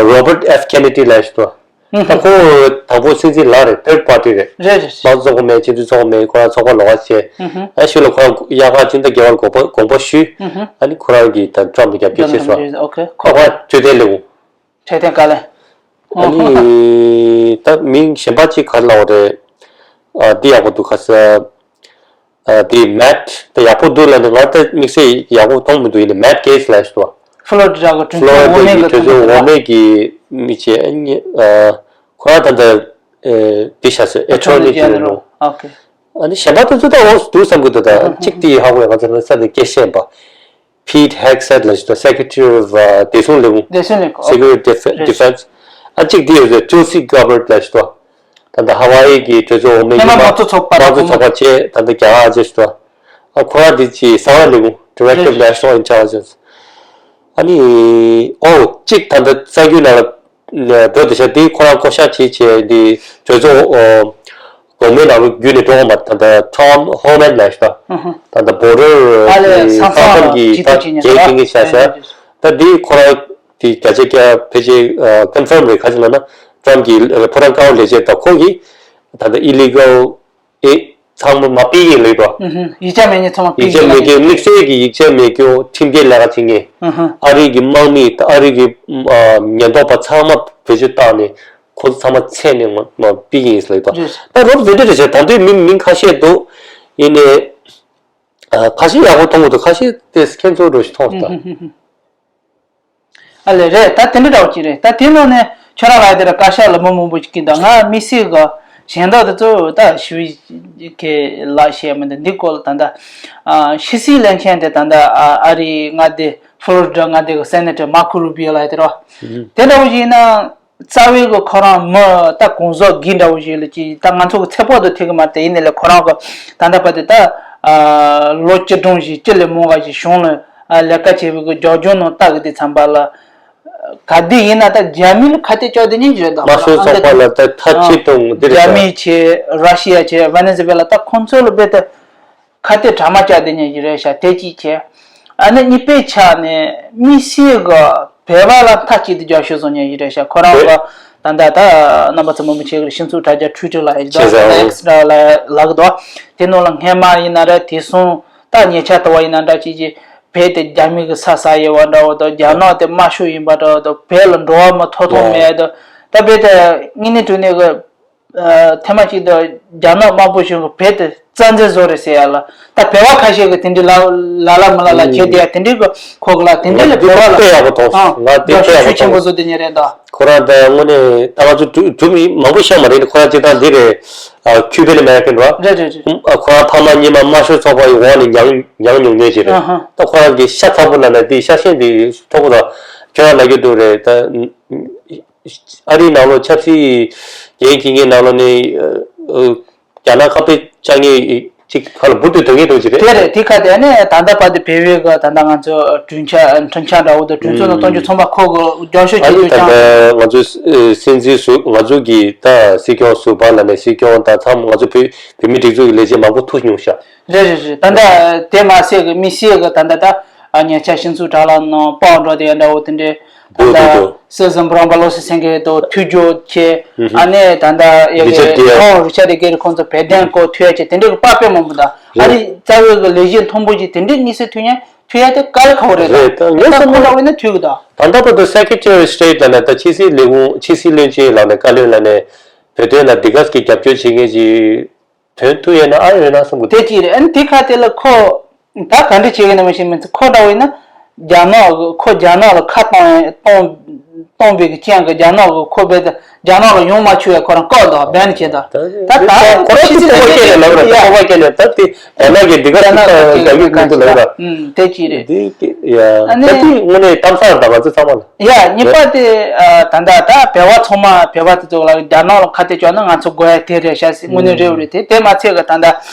རོ་བར་ཊི་ཨེཕ་ཁེ་ནེ་ཌི་ལབ་ཞིག་འདུག་ད་ཁོ་དང་པོ་སྲིད་འཛིན་ལགས་རེད། ཐར་ཌི་པར་ཊི་རེད། རེད་རེད། མང་གཙོ་ཚོགས་པ་མེད་སྤྱི་མཐུན་ཚོགས་པ་མེད་ཁོ་རང་ཚོགས་པ་ལོགས་ཀ་བྱས་ཨ་ཤུལ་ལ་ཁོ་རང་དབྱར་ཁ་སྤྱི་ཟླ་བརྒྱད་པར་དགོངས་པ་དགོངས་པ་ཞུས་ཨ་ནི་ཁོ་རང་གིས་ད་ཊམ་པ་རྒྱབ་སྐྱོར་བྱས་སོང་། ཨོ་ཁེ་ཁོ་ཁོ་ཁོ་ཆོས་དད་ལས་ཁུངས། འཕྲོད་བསྟེན་བཀའ་བློན། ཨ་ནི་ད་མིང་གཞན་པ་གཅིག་ག་རེ་ལབ་དགོས་རེད། ཨ་འདི་ཡག་པོ་འདུག་ག་ས། ཨ་འདི་མེཊ་ད་ཡག་པོ་འདུག་ལབ་ནས་ང་ད་དམིགས་བསལ་ཡག་པོ་མཐོང་མི་འདུག་ཡིན་ནའི་མེཊ་གེ་ཊི་ལབ་ཞིག་འདུག་ཕློ་རི་ཌ་གི་གྲོས་ཚོགས་འོག་མའི་གི་གྲོས་ཚོགས་འོག་མའི་གི་མི་བྱས་ཨ་ནི་ཨ་ཁོ་རང་ད་ལྟ་ཨ་འདི་བྱ་སོང་ཨེ་ཊོར་ནི་ཇེ་ནེ་རལ། ཨོ་ཁེ། ཨ་ནི་གཞན་པ་དེ་ཚོ་ད་འོ་འདུག་བསམ་གི་འདུག་ད་གཅིག་དེ་ཧ་གོ་ཡ་ང་ཚོ་ལ་ས་ནས་སྐད་བཤད་པ། Pete Hegseth ལ་ཞུ་དང་Secretary of uh, བདེ་སྲུང་ལས་ཁུངས། བདེ་སྲུང་ལས་ཁུངས། Secretary of Def- Defense ཨ་གཅིག་དེ་ཡོད་ཚད་Tulsi Gabbard ལ་ཞུ་དང་། ད་ལྟ་ཧ་ཝ་ཨི་གི་གྲོས་ཚོགས་འོག་མའི་མི་མང་མི་མང་གཙོ་ཚོགས་པ་མང་གཙོ་ཚོགས་པ་བཅས་ད་ལྟ་རྒྱ་གར་ཨ་ཅེ་ཞུ་དང་། ཨ་ཁོ་རང་འདི་ཅི་གསང་བའི་ལས་ཁུངས་Director of National Intelligence ཨ་ནི་ཨོ་གཅིག་ད་ལྟ་གསར་འགྱུར་ནང་ལ་འགྲོ་དེ་ཤ་དེ་ཁོ་རང་བསྐོ་བཞག་བྱེད་བྱས་འདི་གྲོས་ཚོགས་འོག་གོང་མའི་ནང་ལོགས་བརྒྱུད་ནས་འགྲོ་འོང་བ་ད་ལྟ་Tom Homan ལ་ཞུ་ད་ད་ལྟ་Border ཨ་ལས་ས་ས་མཚམས་མཚམས་ཀྱི་ཀྱི་ད་ད་ཅིག་ཉེ་རྒྱལ་ཁ་ཁྱིམ་གྱི་ཤ་ཤ་ད་འདི་ཁོ་རང་གི་བརྒྱ་ཆ་བརྒྱ་ཕལ་ཆེར་confirm རེད། ག་ཅི་ལབ་ན་Trump གི་ཕོ་བྲང་དཀར་པོ་ལས་བྱེད་ད་ཁོང་གིས་ད་ལྟ་illegal ཨེ་ ཚང་མ་མ་ཕུད་ཡིན་ལེགས་པ། ཡིག་ཆ་མེད་མཁན་ཚང་མ་ཡིག་ཆ་མེད་མཁན་དམིགས་བསལ་གྱི་ཡིག་ཆ་མེད་མཁན་ཁྲིམས་འགལ་ལས་ཀ་བྱེད་མཁན། ཨ་རི་གི་དམག་མི་ཨ་རི་གི་ཉེན་རྟོག་པ་ཚང་མ་བེད་སྤྱོད་བཏང་ནས་ཁོ་ཚོ་ཚང་མ་འཚོལ་ནས་མ་ཕུད་ཡིན་ལེགས་པ། ད་རོབ་ཟེར་དེ་རེད་ཤག་ད་དུང་མི་མི་ཁ་ཤས་འདུག་ཡིན་ནའི། ཁ་ཤས་ཡག་པོ་མཐོང་གི་འདུག་ཁ་ཤས་དེ་ཁྱད་མཚར་འདྲ་ཞིག་མཐོང་སོང་། ཨ་ལས་རེད། ད་དེ་འདྲ་འདྲ་བོ་ཅིག་རེད། ད་དེ་ནང་ནས་ཁྱོད་རང་ལ་དེ་ར་བཀའ་ཤག་ལ་མི་མང་པོ་ཅིག་གིས་ད་ང་དམིགས་བསལ་གི་གཞན་དག་དེ་ཚོ་ད་ཞི་བའི་གི་ལ་བཤད་མི་འདུག་འདི་སྐོར་ལ་ད་ལྟ་ཕྱི་སྲིད་བློན་ཆེན་དེ་ད་ལྟ་ཨ་རིའི་མངའ་སྡེ་ཕོ་ལོ་རི་ཌ་མངའ་སྡེ་གི་སེ་ནེ་ཊར་མར་ཁོ་རུ་བི་ཡོ་ལ་དེ་ར་དེ་འདྲ་བོ་ཅིག་ཡིན་ན། རྩ་བའི་གི་ཁོ་རང་མི་ད་གོང་ཟོག་གི་འདྲ་བོ་ཞིག་ལ་ཅིག་ད་ང་ཚོ་གི་ཚེ་སྤོགས་དུ་ཐེག་གི་མ་རེད། ཡིན་ནའི་ལས་ཁོ་རང་གི་ད་ལྟ་བར་དུ་ད་ལོ་བཅུ་གྲངས་ཤིག་བཅུ་ལས་མང་བ་ཞིག་གཞུང་ལ་ལས་ཀ་བྱེད་པའི་གི་རྒྱབ་ལྗོངས་ནང་ལྟ་གི་དེ་ཚན་པ་ལ་ག་དུས་ཡིན་ན་ད་རྒྱ་མི་ལ་ཁ་གཏད་གཅོག་དེ་ཉིད་ཀྱི་རེད། ད་དམར་ཤོག་ཚོགས་པ་ལ་ད་ཐབས་ཇུས་དང་འདི་རེད། རྒྱ་མི་བྱས་ར་ཤི་ཡ་བྱས་ཝེ་ནེ་ཛུ་ཝེ་ལ་ད་ཁོང་ཚོ་ལ་རྦད་དེ། ཁ་གཏད་དྲ་མ་བཅག་བསྡད་མཁན་ཞིག་རེད་ཤག་དེ་གཅིག་བྱས། ཨ་ནི་གཉིས་པའི་ཆ་ནས་དམིགས་བསལ་གི་བོད་པ་ལ་མཐའ་གཅིག་ཏུ་རྒྱབ་སྐྱོར་བཟོ་མཁན་ཞིག་རེད་ཤག་ཁོ་རང་གི་ད་ལྟ་ད་རྣམ་པ་ཚོ་མང་པོ་བྱེད་གི་རེད། སྤྱི་ཚོགས་དྲ་རྒྱ་ཊུའི་ཊར་ལ་ཡིན་ད་ཨེག་སི་ལ་ལབ་གི་འདུག་དེ་ནང་ལ་སྔས་མ་ཡིན་ན་ར་དེ་སོང་ད་ཉེ་ཆར་དུ་བ་ཡིན་ན་འདྲ་ཅིག་ཅིག་བོད་དེ་རྒྱ་མི་གི་ས་ས་ཡོད་པ་འདྲ་བོ་དང་རྒྱ་ནག་དེ་དམར་ཤོག་ཡིན་པ་འདྲ་བོ་དང་བོད་ལ་འགྲོ་བ་མི་ཐོབ་ཐང་མེད་དང་ད་བོད་དེ་དངོས་གནས་དྲང་གནས་གི་ཐེངས་མ་གཅིག་ཏུ་རྒྱ་ནག་དམར་པོ་གཞུང་གིས་བོད་དེ་རྩ་འཛིན་བཟོ་རེད་ཟེར་ཡ་ལ། ད་བོད་པ་ཁ་ཤས་ཀྱིས་དེ་འདྲའི་ལ་ལ་ལ་མི་ལ་ལ་བྱས་བསྡད་ཡ་དེ་འདྲའི་གི་ཁོ་གི་ལ་དེ་འདྲའི་ལ་བོད་པ་ལ་དཔེ་ཡག་པོ་མཐོང་སོང་། ང་དེ་དཔེ་ཡག་པོ་མཐོང་སོང་། ཤུགས་ཆེན་པོ་བཟོ་དེ་ཉིད་རེད་ད། ཁོ་རང་ད་དངོས་གནས་ད་ང་ཚོ་གྲུབ་གྲུབ་མང་པོ་ཤ་མ་རེད། ཁོ་རང་སྤྱིར་བཏང་འདི་རེད། ཁྱུ་བེལ་མེ་ར་ཀན་ར། རེད་རེད་རེད། ཁོ་རང་ཕ་མ་གཉིས་མ་དམར་ཤོག་ཚོགས་པ་ཡི་འོག་ནས་མྱངས་མྱངས་མྱོང་མཁན་ཅིག་རེད། ད་ཁོ་རང་གི་ཤ་ཚ་པོ་ལ་ལ་དེ་ཤ་ཤེད་དེ་མཐོ་པོ་ད་ཁྱོད་རང་ལ་རྒྱུ་འདུག་རེད་ད། ཨ་རིའི་ནང་ལོགས་ཆབ་སྲིད་འགན་འཁྱེར་མཁན་ནང་ལོགས་ནས་རྒྱ་ནག་ཁ་གཏད་བཅག་མཁན་ཅིག་ཁ་ལ་འབུར་དུ་དོན་མཁན་འདུག་ཅིག་རེད། དེ་རེད། དེ་ཁ་དེ་ནས་ད་ལྟ་བར་དུ་བོད་པའི་གི་ད་ལྟ་ང་ཚོ་གྲོས་འཆར་གྲོས་འཆར་འདྲ་བོ་དང་གྲོས་ཚོགས་ནང་གཏོང་རྒྱུ་ཚང་མ་ཁོ་གི་རྒྱབ་སྐྱོར་ཨ་བྱེད་ནི་རྒྱུ་ད་ཅང་ལྟ་ང་ཚོ་སྲིད་འཛིན་ཟུར་ང་ཚོ་གི་ད་སྲིད་སྐྱོང་ཟུར་པ་ལ་ནས་སྲིད་སྐྱོང་དང་ཚང་མ་ང་ཚོ་བོད་བོད་མི་སྒྲིག་འཛུགས་ཀྱི་ལས་བྱེད་མང་པོ་ཐུག་མྱོང་ཤག་རེད་རེད་རེད། ད་ལྟ་དེ་མ་ཟད་གི་དམིགས་བསལ་གི་ད་ལྟ་ད་ཉེ་ཆར་སྤྱི་ཚོགས་དྲ་ལམ་ནང་པར་འགྲོ་དེ་འདྲ་བོ་དེ་འདྲའི་ད་ལྟ་སྲིད་འཛིན་བུ་རམ་པ་ལོ་སི་སེང་གེ་དང་ཐུག་རྒྱུ་བྱས། ཨ་ནེ་ད་ལྟ་ཡ་གི་ཁོང་རི་ཆར་རི་གེ་རི་ཁོང་ཚོ་བོད་དོན་སྐོར་ཐུག་ཡ་བྱས་དེ་འདྲའི་གི་པར་དཔེ་མང་པོ་ད་ཨ་རི་རྩ་བའི་གི་ལས་བྱེད་མཐོན་པོ་ཅིག་དེ་འདྲའི་དམིགས་བསལ་ཐུག་ཉན་ཐུག་ཡ་དེ་དཀའ་ལས་ཁག་པོ་རེད་ད། རེད་ད་ངས་ད་བསམ་ཁོང་ན་འདྲ་བོ་ཡིན་ན་ཐུག་གི་ད། ད་ལྟ་བར་དུ་Secretary of State ལ་ནས་ད་ཕྱི་སྲིད་ལས་ཁུངས་ཕྱི་སྲིད་བློན་ཆེན་ལ་ནས་བཀའ་བློན་ལ་ནས་བོད་དོན་ལ་འདི་ག་ཟེ་གི་རྒྱབ་སྐྱོར་བྱེད་མཁན་ཅིག་དོན་ཐུག་ཡོད་ན་ཨ་ཡོད་ན་བསམ་གི་འདུག་དེ་ཅི་རེད། ཨ་ནི་དེ་ཁ་དེ་ལ་ཁོ་ད་ག་འདྲ་བྱེད་གི་ན་མི་ཤེས་མི་ཚེ་ཁོ་འདྲ་བོ་ཡིན་ན་རྒྱ་ནག་གི་ཁོ་རྒྱ་ནག་ལ་ཁ་གཏོང་གཏོང་གཏོང་པའི་གི་རྐྱེན་གི་རྒྱ་ནག་གི་ཁོ་རྦད་དེ་རྒྱ་ནག་ལ་ཡོང་མ་ཆོག་ཡ་ཁོ་རང་བཀག་འདུག་བན་བྱས་འདུག་ད་ད་ཁོ་རང་ཕྱི་ཚེ་ཁོ་སྐད་ནས་ལབ་ར་ད་ཁོ་པ་སྐད་ནས་ད་དེ་རྒྱ་ནག་གི་འདི་ག་རྒྱ་ནག་ལ་ཟེ་གི་རྒྱ་ཡིག་མི་འདུག་ལབ་ར། ཨུམ་དེ་ཅི་རེད། དེ་ཡ་ཨ་ནི་ད་དེ་དངོས་གནས་གཏམ་བཟང་རེད་ད་ང་ཚོ་ཚང་མ་ལ། ཡ་གཉིས་པ་དེ་ད་ལྟ་ད་བོད་པ་ཚང་མ་བོད་པ་དེ་ཚོ་ལ་རྒྱ་ནག་ལ་ཁ་གཏད་གཅོག་ན་ང་ཚོ་དགོས་ཡ་དེ་རེད་ཤག་ཟེར་དངོས་གནས་རེད་བ་རེད། དེ་དེ་མ་ཚད་གི་ད་ལྟ་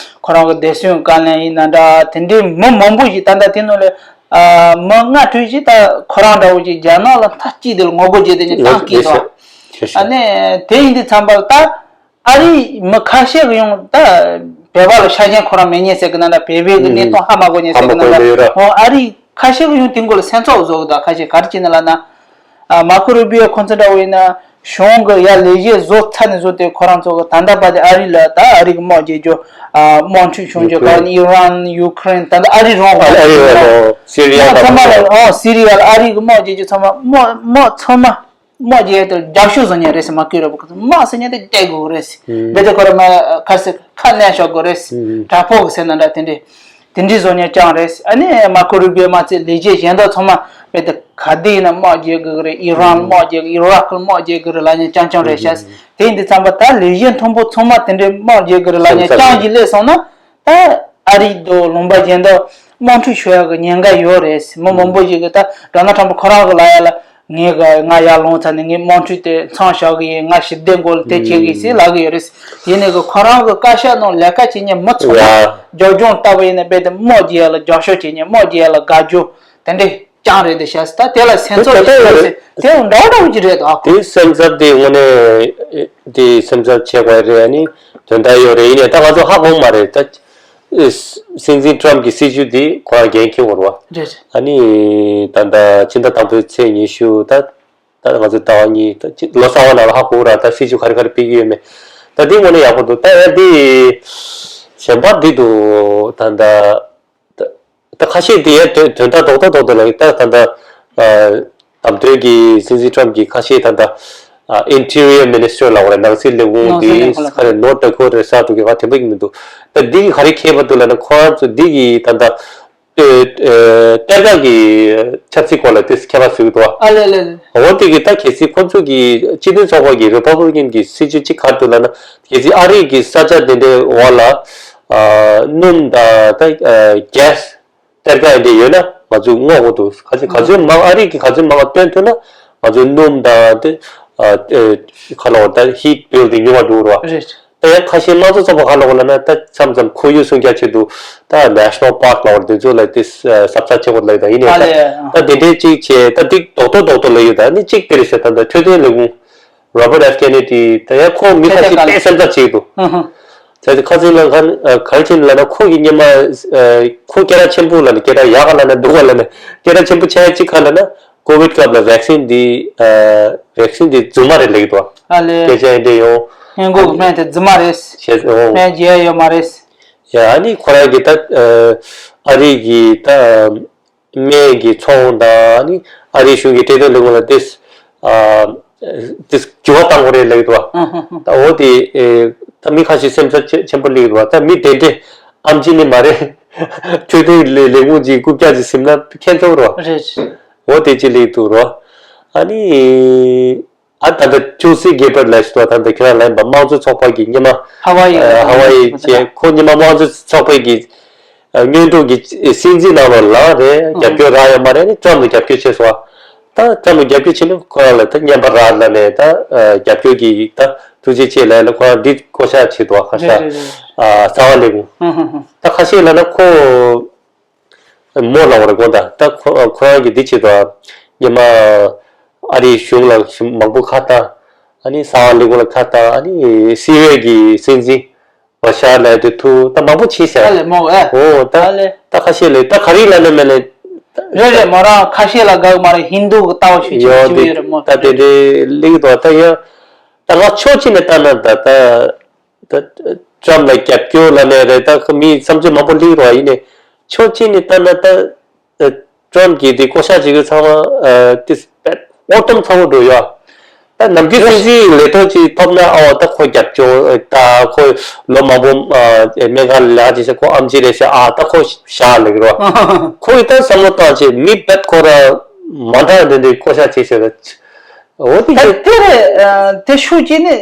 ཁོ་རང་གི་བདེ་སྲུང་བཀའ་བློན་ཡིན་ན་འདྲ་དེ་འདྲའི་མི་མང་པོ་ཞིག་ད་ལྟ་དེ་ནང་ལ་མི་ལྔ་དྲུག་ཞིག་ད་ཁོ་རང་འདྲ་བོ་ཞིག་རྒྱ་ནག་ལ་མཐའ་གཅིག་དེ་ལ་ངོ་རྒོལ་བྱས་ཏེ་ནི་བཏང་སྐྱིད་འདུག་ཨ་ནི་དེ་ཡིན་དུས་ཙམ་པ་ལ་ད། ཨ་རིའི་མི་ཁ་ཤས་ཀྱིས་ཡང་ད་བོད་པ་ལ་ཤ་ཞེན་ཁོ་རང་མེད་ཉེ་ཟེར་གི་ན་འདྲ་བོད་པའི་གི་གནས་སྟངས་ཧ་མ་གོ་ཉེ་ཟེར་གི་ན་འདྲ་ཧོ་ཨ་རིའི་ཁ་ཤས་ཀྱིས་ཡང་དེ་འགོ་ལ་སེམས་ཚོར་བཟོ་གི་འདུག་ཁ་ཤས་ག་རེ་བྱས་ན་ལབ་ན། མར་ཁོ་རུ་བི་ཡོ་ཁོང་ཚོ་འདྲ་བོ་ཡིན་ན་གཞུང་གི་ཡ་ལས་བྱེད་བཟོ་ཚར་ནས་བཟོ་སྟེ་ཁོ་རང་ཚོ་གི་ད་ལྟ་བར་དུ་ཨ་རི་ལ་ད་ཨ་རི་གི་དམག་རྒྱག་རྒྱུ་དམག་འཁྲུག་བྱུང་རྒྱུ་ག་ནི་ཨི་རན་ཡུ་ཁུ་རེན་ད་ལྟ་ཨ་རི་རང་ཨ་རི་རང་སི་རི་ཡ་ཚང་མ་ལ་ཨོ་སི་རི་ཡ་ལ་ཨ་རི་གི་དམག་རྒྱག་རྒྱུ་ཚང་མ་དམག་དམག་ཚང་མ། དམག་རྒྱག་དེ་རྒྱབ་སྐྱོར་བཟོ་ཉན་རེད་ཟེར། མ་བསྐུལ་ར་བུ་ཁ་དམག་ཟེར་ཉན་དེ་བསྐྱལ་དགོས་རེད་ཟེར། དེ་དེ་ཁོ་ར་མ་ཁ་སེ་ཁ་ལེན་ཤོག་དགོས་རེད་ཟེར། དྲག་པོ་གི་ཟེར་ན་འདྲ་དེ་འདྲས་དེ་འདྲས་བཟོ་ཉན་ཅང་རེད་ཟེར། ཨ་ནི་མར་ཁོ་རུ་བི་ཡོ་མ་ཚད་ལས་བྱེད་གཞན་དག་ཚང་མ་རྦད་དེ་ག་དེ་ཡིན་ན་དམག་རྒྱག་དགོས་རེད། ཨི་རན་དམག་རྒྱག་ཨི་རག་དམག་རྒྱག་དགོས་རེད་ལབ་ཉན་ཅང་ཅང་རེད་ཤག་ཟེར། དེ་ཡིན་དུས་ཙམ་པ་ད་ལས་བྱེད་མཐོན་པོ་ཚང་མ་དེ་འདྲས་དམག་རྒྱག་དགོས་རེད་ལབ་ཉན་ཅང་ཞིག་སླེབས་སོང་ན། ད་ཨ་རི་དང་ལུང་པ་གཞན་དག་དམག་འཁྲུག་ཤོར་ཡག་གི་ཉེན་ཁ་ཡོད་རེད། མི་མང་པོ་ཞིག་གིས་ད་ཌོ་ནལ་ཊམ་ཕ་ཁོ་རང་གི་ལབ་ཡ་ལ་ངས་ག་ང་ཡར་ལངས་ཚར་ནས་ངས་དམག་འཁྲུག་དེ་མཚམས་བཞག་གི་ཡིན། ང་ཞི་བདེ་སྐོར་ལ་དེ་བྱེད་གི་ཡིན་ཟེར་ལབ་གི་ཡོད་རེད། ཡིན་ནའི་གི་ཁོ་རང་གི་བཀའ་ཤག་ནང་ལས་ཀ་བྱེད་མཁན་མི་ཚང་མ་རྒྱབ་ལྗོངས་ལྟ་བུ་ཡིན་ན་རྦད་དེ་དམག་རྒྱག་ཡ་ལ་རྒྱབ་སྐྱོར་བྱེད་མཁན་དམག་རྒྱག་ཡ་ལ་དགའ་རྒྱུ་དེ་འདྲས། ཅང་རེད་དེ་ཤག་ཟེར། ད་དེ་ལ་སེམས་ཚོར་དེ་ཡོད་རེད། དེ་འདྲ་འདྲ་བོ་ཅིག་རེད་དོ། དེ་སེམས་འཚབ་དེ་དངོས་གནས་དེ་སེམས་འཚབ་བྱེད་དགོས་རེད། ཨ་ནི་དོན་དག་ཡོད་རེད། ཡིན་ནའི་ད་ང་ཚོ་ཧ་གོ་མ་རེད། ད་སྲིད་འཛིན་ཊམ་གྱི་སྲིད་བྱུས་དེ་ཁོ་རང་འགན་འཁྱེར་དགོས་རེད་བ། རེད་རེད། ཨ་ནི་ད་ད་ཕྱི་ཟླ་དང་པོའི་ཚེས་ཉི་ཤུ་ད་ད་ང་ཚོ་ཟླ་བ་གཉིས་ད་ལོ་གསར་བ་ནང་ལ་ཧ་གོ་ར། ད་སྲིད་བྱུས་ག་རེ་ག་རེ་སྤེལ་གྱི་ཡོད་མེད་ད་དེ་དངོས་གནས་ཡག་པོ་འདུག་ད་ཡ་དེ། གཞན་པ་འདི་དུ་ད་ལྟ་ད་ད་ཁ་ཤས་དེ་ཡང་དོན་དོན་དག་རྡོག་རྡོག་རྡོག་རྡོག་ལ་ད་ད་ལྟ་ཨ་བདམས་ཐོན་གྱི་སྲིད་འཛིན་ཊམ་གྱི་ཁ་ཤས་ད་ལྟ་ཨ་Interior Minister་ལ་བར་ནང་སྲིད་ལས་ཁུངས་ནང་སྲིད་ལས་ཁུངས་ལ་དེ་ཁ་ནས་ནོར་ད་ཁོ་རེ་ས་དུ་གི་བ་དེ་འབའ་གི་མི་འདུག་ད་འདི་གི་ག་རེ་ཁྱད་པར་འདུག་ལབ་ན་ཁོ་རང་ཚོ་འདི་གི་ད་ལྟ་ཨེ་ཨེ་གཏེར་ཁ་གི་ཆབ་སྲིད་སྐོར་ལ་དེ་ཁྱད་པར་ཟེར་གི་འདུག་བ། ཨ་ལེ་ལེ་ལེ། འོ་དེ་གི་ད་གལ་སྲིད་ཁོ་ཚོ་གི་སྤྱི་མཐུན་ཚོགས་པ་གི་Republican་གི་སྲིད་ཇུས་གཅིག་ག་རེ་འདུག་ལབ་ན་གལ་སྲིད་ཨ་རི་གི་ས་ཆ་དེ་འདྲའི་འོག་ལ་ཨ་སྣུམ་དང་ད་ཨ་གྷེ་སི་གཏེར་ཁ་འདི་ཡོད་ན་ང་ཚོས་སྔོག་དགོས་འདུག་ག་ཚོད་ག་ཚོད་མང་ཨ་རི་གི་ག་ཚོད་མང་བ་བཏོན་ཐུབ་ན་ང་ཚོས་སྣུམ་དང་དེ་ཨ་ཨེ་ཁ་ལོ་ད་heat bill་དེ་ཉུང་བ་འགྲོ་རོགས། རེད། ད་ཡང་ཁ་ཤས་དམངས་གཙོ་ཚོགས་པ་ཁ་ལོ་ལ་ན་ད་མཚམས་མཚམས་ཁོར་ཡུག་སྲུང་སྐྱོབ་ཆེད་དུ་ད་National Park་ལ་བར་དེ་ཚོ་ལ་དེ་ཨ་ཟབ་ཚགས་ཆེ་བོ་ལ་ད་ཡིན་ནས་ཨ་ད་ལེ། ད་དེ་འདྲའི་གཅིག་བྱས་ད་འགྲིག་རྡོག་རྡོག་རྡོག་རྡོག་ལ་ཡོད་ད་ནི་གཅིག་དེ་རེད་ཟེར་ད་ད་འཕྲོད་བསྟེན་ལས་ཁུངས་Robert F Kennedy་ད་ཡང་ཁོ་མི་ཁ་ཤས་དཔེ་སེམས་ཐག་བཅད་འདུག་ཨ་ཧ། ད་ཁ་སང་ལ་ག་ག་རེ་བྱས་ནས་ལབ་ན་ཁོ་གི་སྔོན་མ་ཨ་ཁོ་སྐད་གྲགས་ཆེན་པོ་ལབ་ནས་སྐད་གྲགས་ཡག་ག་ལབ་ན་སྡུག་ག་ལབ་ནས་སྐད་གྲགས་ཆེན་པོ་ཆགས་ཡ་གཅིག་ག་ལབ་ན་COVID་སྐབས་ལ་vaccine་འདི་ཨ་vaccine་འདི་རྫུན་མ་རེད་ལབ་ཀྱི་འདུག་བ། ཨ་ལེ། སྐད་ཆ་ཡིན་དེ་ཡོང་། སྔོན་འགོག་སྨན་དེ་རྫུན་མ་རེད། བྱས་སོང་། སྨན་རྒྱག་ཡོད་མ་རེད། ཡ་ཨ་ནི་ཁོ་རང་གི་ད་ཨ་ཨ་རི་གི་ད་སྨན་གྱི་ཚོང་དང་ཨ་ནི་ཨ་རིའི་གཞུང་གི་འཕྲོད་བསྟེན་ལས་ཁུངས་ལ་དེ་ཨ་དེ་འགྱུར་བ་བཏང་དགོས་རེད་ལབ་ཀྱི་འདུག་བ། ད་འོ་དེ་ཨེ་ད་མི་ཁ་ཤས་སེམས་འཚབ་ཆེ་ཆེན་པོ་སླེབས་ཀྱི་འདུག་བ། ད་མི་དེ་འདྲས་ཨམ་ཆི་ནི་མ་རེད། འཕྲོད་བསྟེན་ལས་ལས་ཁུངས་ཀྱི་རྐུབ་བཀྱག་ཅིག་ཟིན་ན་ཁྱད་མཚར་རོ། རེད། འོ་དེ་ཅི་ལེགས་འདུག་རོ། ཨ་ནི་ཨ་ད་ལྟ་ཅུ་སི་གེ་པར་ལ་ཞུ་བ་ད་ལྟ་ཁྱེད་རང་ལ་ཡིན་པ་དམངས་གཙོ་ཚོགས་པ་གི་སྔོན་མ་ཧ་ཝ་ཡི་ཨ་ཧ་ཝ་ཡི་ཅེ་ཁོ་སྔོན་མ་དམངས་གཙོ་ཚོགས་པ་གི་ཨ་སྔོན་འགྲོ་གི་སྲིད་འཛིན་ནང་ལ་ལངས་རེད། རྒྱབ་སྐྱོར་རག་ཡོད་མ་རེད། ནི་ཊམ་ལ་རྒྱབ་སྐྱོར་བྱས་སོང་བ། ད་ཊམ་ལ་རྒྱབ་སྐྱོར་བྱས་ནས་ཁོ་རང་ལ་ད་རྔན་པ་རག་ལ་ནས་ད་ཨ་རྒྱབ་སྐྱོར་གི་ད་ཐུགས་རྗེ་ཆེ་ལབ་ལ་ཁོ་རང་འདི་བསྐོ་བཞག་བྱེད་འདུག་བ། ཁ་ཤ་ཨ་གསང་བ་ལས་ཁུངས་ད་ཁ་ཤས་ལ་ན་ཁོ། མོ་ལ་བར་དགོངས་དག་ད་ཁོ་ཁོ་རང་གིས་འདི་བྱེད་དོ། སྔོན་མ་ཨ་རིའི་གཞུང་ལ་མང་པོ་ཁ་བཏང་། ཨ་ནི་གསང་བ་ལས་ཁུངས་ལ་ཁ་བཏང་། ཨ་ནི་སི་རི་ཡ་གི་སྲིད་འཛིན་བ་ཤར་ལ་དེ་ཐུག་ད་མང་པོ་བྱས་ཤག་ཨ་ལས་མོ་ཨ། འོ་ད་ཨ་ལས། ད་ཁ་ཤས་ལས་ད་ག་རེ་ལབ་ན་མེད་ལས། རེད་རེད། མོ་རང་ཁ་ཤས་ལ་དགའ་གི་མ་རེད། ཧིན་རྡུ་གི་ལྟ་བ་ཤུགས་ཆེ་ཡོད་ཆེ་ཡོད་རེད་མོ། ད་དེ་འདྲའི་ལིག་དོ་ད་ཡ། ད་ང་ཕྱོགས་གཅིག་ནས་ལྟ་ན་ད་ད། ད་ཊམ་ལ་རྒྱབ་སྐྱོར་ལ་ནས་རེད། ད་ཁོ་མིའི་བསམ་ཚུལ་མང་པོ་སླེབས་རོགས་ཡིན་ནས་ཕྱོགས་གཅིག་ནས་ལྟ་ན་ད་ཊམ་གྱིས་དེ་བསྐོ་བཞག་བྱེད་དགོས་ཚང་མ་དེ་ཨོ་ཊམ་ཚ་བོ་འགྲོ་ཡོད། ད་ནམ་རྒྱུན་སྲིད་འཛིན་ལས་ཐོག་ཅིག་ཐོབ་ན་ཨོ་ད་ཁོ་རྒྱབ་སྐྱོར་ད་ཁོ་ལོ་མང་པོ་སྨན་ཁང་ལ་ལས་ཀ་བྱེད་ས་ཁོ་ཨམ་ཆི་རེད་ཟེར་ཨ་ད་ཁོ་བཞག་ལེགས་རོགས་ཁོ་ཡི་ད་བསམ་བློ་བཏང་བྱས་མི་རྦད་ཁོ་ར་མ་འདྲ་འདི་འདྲའི་བསྐོ་བཞག་བྱེད་ཟེར་ད་འོ་དེ་ད་དེ་རེད། དེ་ཤུགས་ཀྱིས་ནི།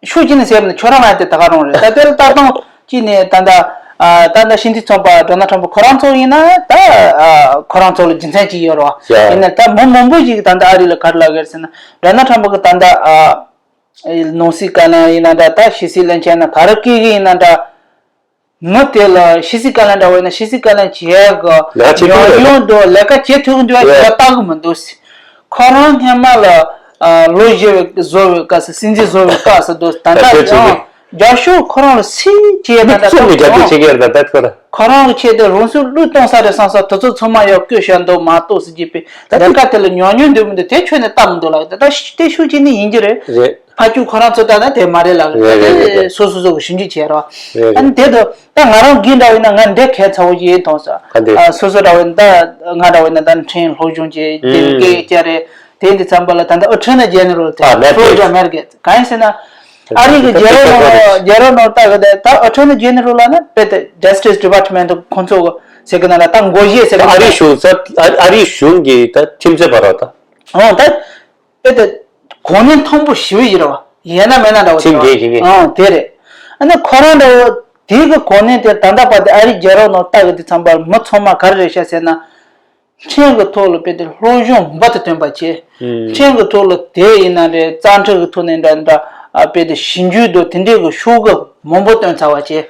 ཤུགས་ཀྱིས་ནི་ཟེར་བ་ནི་ཁྱོད་རང་ལ་དེ་ད་ག་རང་རེད། ད་དེ་ལ་ལྟ་སྟངས་ཀྱིས་ནི་ད་ལྟ་ཨ་ད་ལྟ་སྤྱི་འཐུས་ཚོགས་པ་ཌོ་ནལ་ཊམ་པ་ཁོ་རང་ཚོ་ཡིན་ན་ད་ཨ་ཁོ་རང་ཚོ་ལ་རྒྱུ་མཚན་ཅིག་ཡོད་རེད་བ། ཡ། ཡིན་ན་ད་མི་མང་པོ་ཞིག་ད་ལྟ་ཨ་རི་ལ་ག་རེ་ལབ་ཀྱི་རེད་ཟེར་ན་ཌོ་ནལ་ཊམ་པ་གི་ད་ལྟ་ཨ་ནང་སྲིད་བཀའ་བློན་ཡིན་ན་འདྲ། ད་ཕྱི་སྲིད་བློན་ཆེན་ན་ག་རེ་བསྐོས་གི་ཡིན་ན་འདྲ། མི་དེ་ལ་ཕྱི་སྲིད་བཀའ་བློན་འདྲ་བོ་ཡིན་ན་ཕྱི་སྲིད་བཀའ་བློན་བྱེད་ཡག་གི་ལས་ཀ་བྱེད་ཐུབ་ཉམས་མྱོང་དང་ལས་ཀ་བྱེད་ཐུབ་ཀྱི་འདུག་ཡ་ཡ་ལྟ་གི་མི་འདུག་ཟེར། ཁོ་རང་སྔོན་མ་ལ་ཨ་ལོ་བཞི་བའི་བཟོ་བའི་སྐབས་སུ་སྲིད་འཛིན་བཟོ་བའི་སྐབས་སུ་འདུག་ད་ལྟ་རྒྱབ་སྐྱོར་བྱེད་ཀྱི་ཡང་རྒྱབ་སྐྱོར་ཁོ་རང་ལ་སྲིད་བྱེད་ད་ལྟ་མི་ཚོགས་ནས་རྒྱབ་སྐྱོར་བྱེད་ཀྱི་ཡོད་རེད་ད་ལྟ་ཁོ་རང་། ཁོ་རང་གི་ཆེད་དུ་རང་ཚུགས་བློས་གཏོང་ས་རེད་བསམ་ས་དེ་ཚོ་ཚང་མ་ཡག་བཀོད་བཞག་འདུག་མ་གཏོགས་ཟེར་གྱི་པས་ད་ལས་ཀ་དེ་ལ་ཉམས་མྱོང་འདུག་མི་འདུག་དེ་ཁྱོན་ནས་ལྟ་མི་འདུག་ལ་ད་ལྟ་དེ་ཤུགས་ཀྱིས་ནི་ཡིན་གྱི་རེད། རེད། ཕ་ཁྱུ་ཁོ་རང་ཚོ་ལྟ་ན་དེ་མ་རེད་ལ། རེད་རེད་རེད་རེད། སོ་སོ་སོ་གི་ཞིབ་འཇུག་བྱས་རོགས། རེད་རེད། ཨ་ནི་དེ་དུ་ད་ང་རང་གིས་འདྲ་བོ་ཡིན་ན་ང་འདྲ་གལ་ཚ་བོ་ཞིག་ཡིན་མཐོང་ས། ག་འདྲ། ཨ་སོ་སོ་འདྲ་བོ་ཡིན་ད་ང་འདྲ་བོ་ཡིན་ན་ད་ཕྲན་སློབ་སྦྱོང་བྱས་དེ་སྐད་ཡིག་བསྐྱར་རེད། དེ་འདི་ཙམ་པ་ལ་ད་ལྟ་ཨ་ཊོར་ནི་ཇེ་ནེ་རལ་དེ་ཨ་མེར་ཕློ་རི་ཌ་མེར་གེ་གང་ཡིན་ཟེར་ན། ཨ་རི་གི་རྒྱལ་རབས་ནང་ལ་རྒྱལ་རབས་ནང་ལ་ལྟ་གི་དེ་ད་ཨ་ཊོར་ནི་ཇེ་ནེ་རལ་ལ་ན་དཔེ་དེ་ཇ་སི་ཊི་སི་ཌི་པཱར་ཊི་མེན་ཊི་ཁོང་ཚོ་གི་ཟེར་གི་ན་ལ་ད་འགོ་བཞེས་ཟེར་གི་ན་ཨ་རི་གཞུང་ས་ཨ་རི་གཞུང་གི་ད་ཁྲིམས་རྩོད་པ་ར་ད། ཨོ་ད། དཔེ་དེ་གོ་གནས་མཐོན་པོ་ཞེ་པོ་ཡིན་རེད་བ། ཡས་ན་མེད་ན་འདྲ་བོ་ཆེ་ཆེ་བ། ཆེ་ཆེ། ཨང་དེ་རེད། ཨ་ནི་ཁོ་རང་འདྲ་བོ་དེ་གི་གོ་གནས་དེ་ད་ལྟ་བར་དུ་ཨ་རི་རྒྱལ་རབས་ནང་ལྟ་གི་དེ་ཚང་པར་མི་ཚང་མ་ག་རེ་རེད་ཤག་ཟེར་ན། ཕྲན་གི་ཐོག་ལ་དཔེ་དེ་སློབ་སྦྱོང་འབུར་དུ་ཐོན་པ་བྱས། ཨང་། ཕྲན་གི་ཐོག་ལ་དེ་ཡིན་ན་རེད་རྩ་ཁྲིམས་གི་ཐོག་ནས་འདྲ་འདྲ་ཨ་དཔེ་དེ་ཞིབ་འཇུག་དང་དེ་འདྲའི་གི་ཤོག་གུ་མང་པོ་བཏོན་ཚར་བ་བྱས།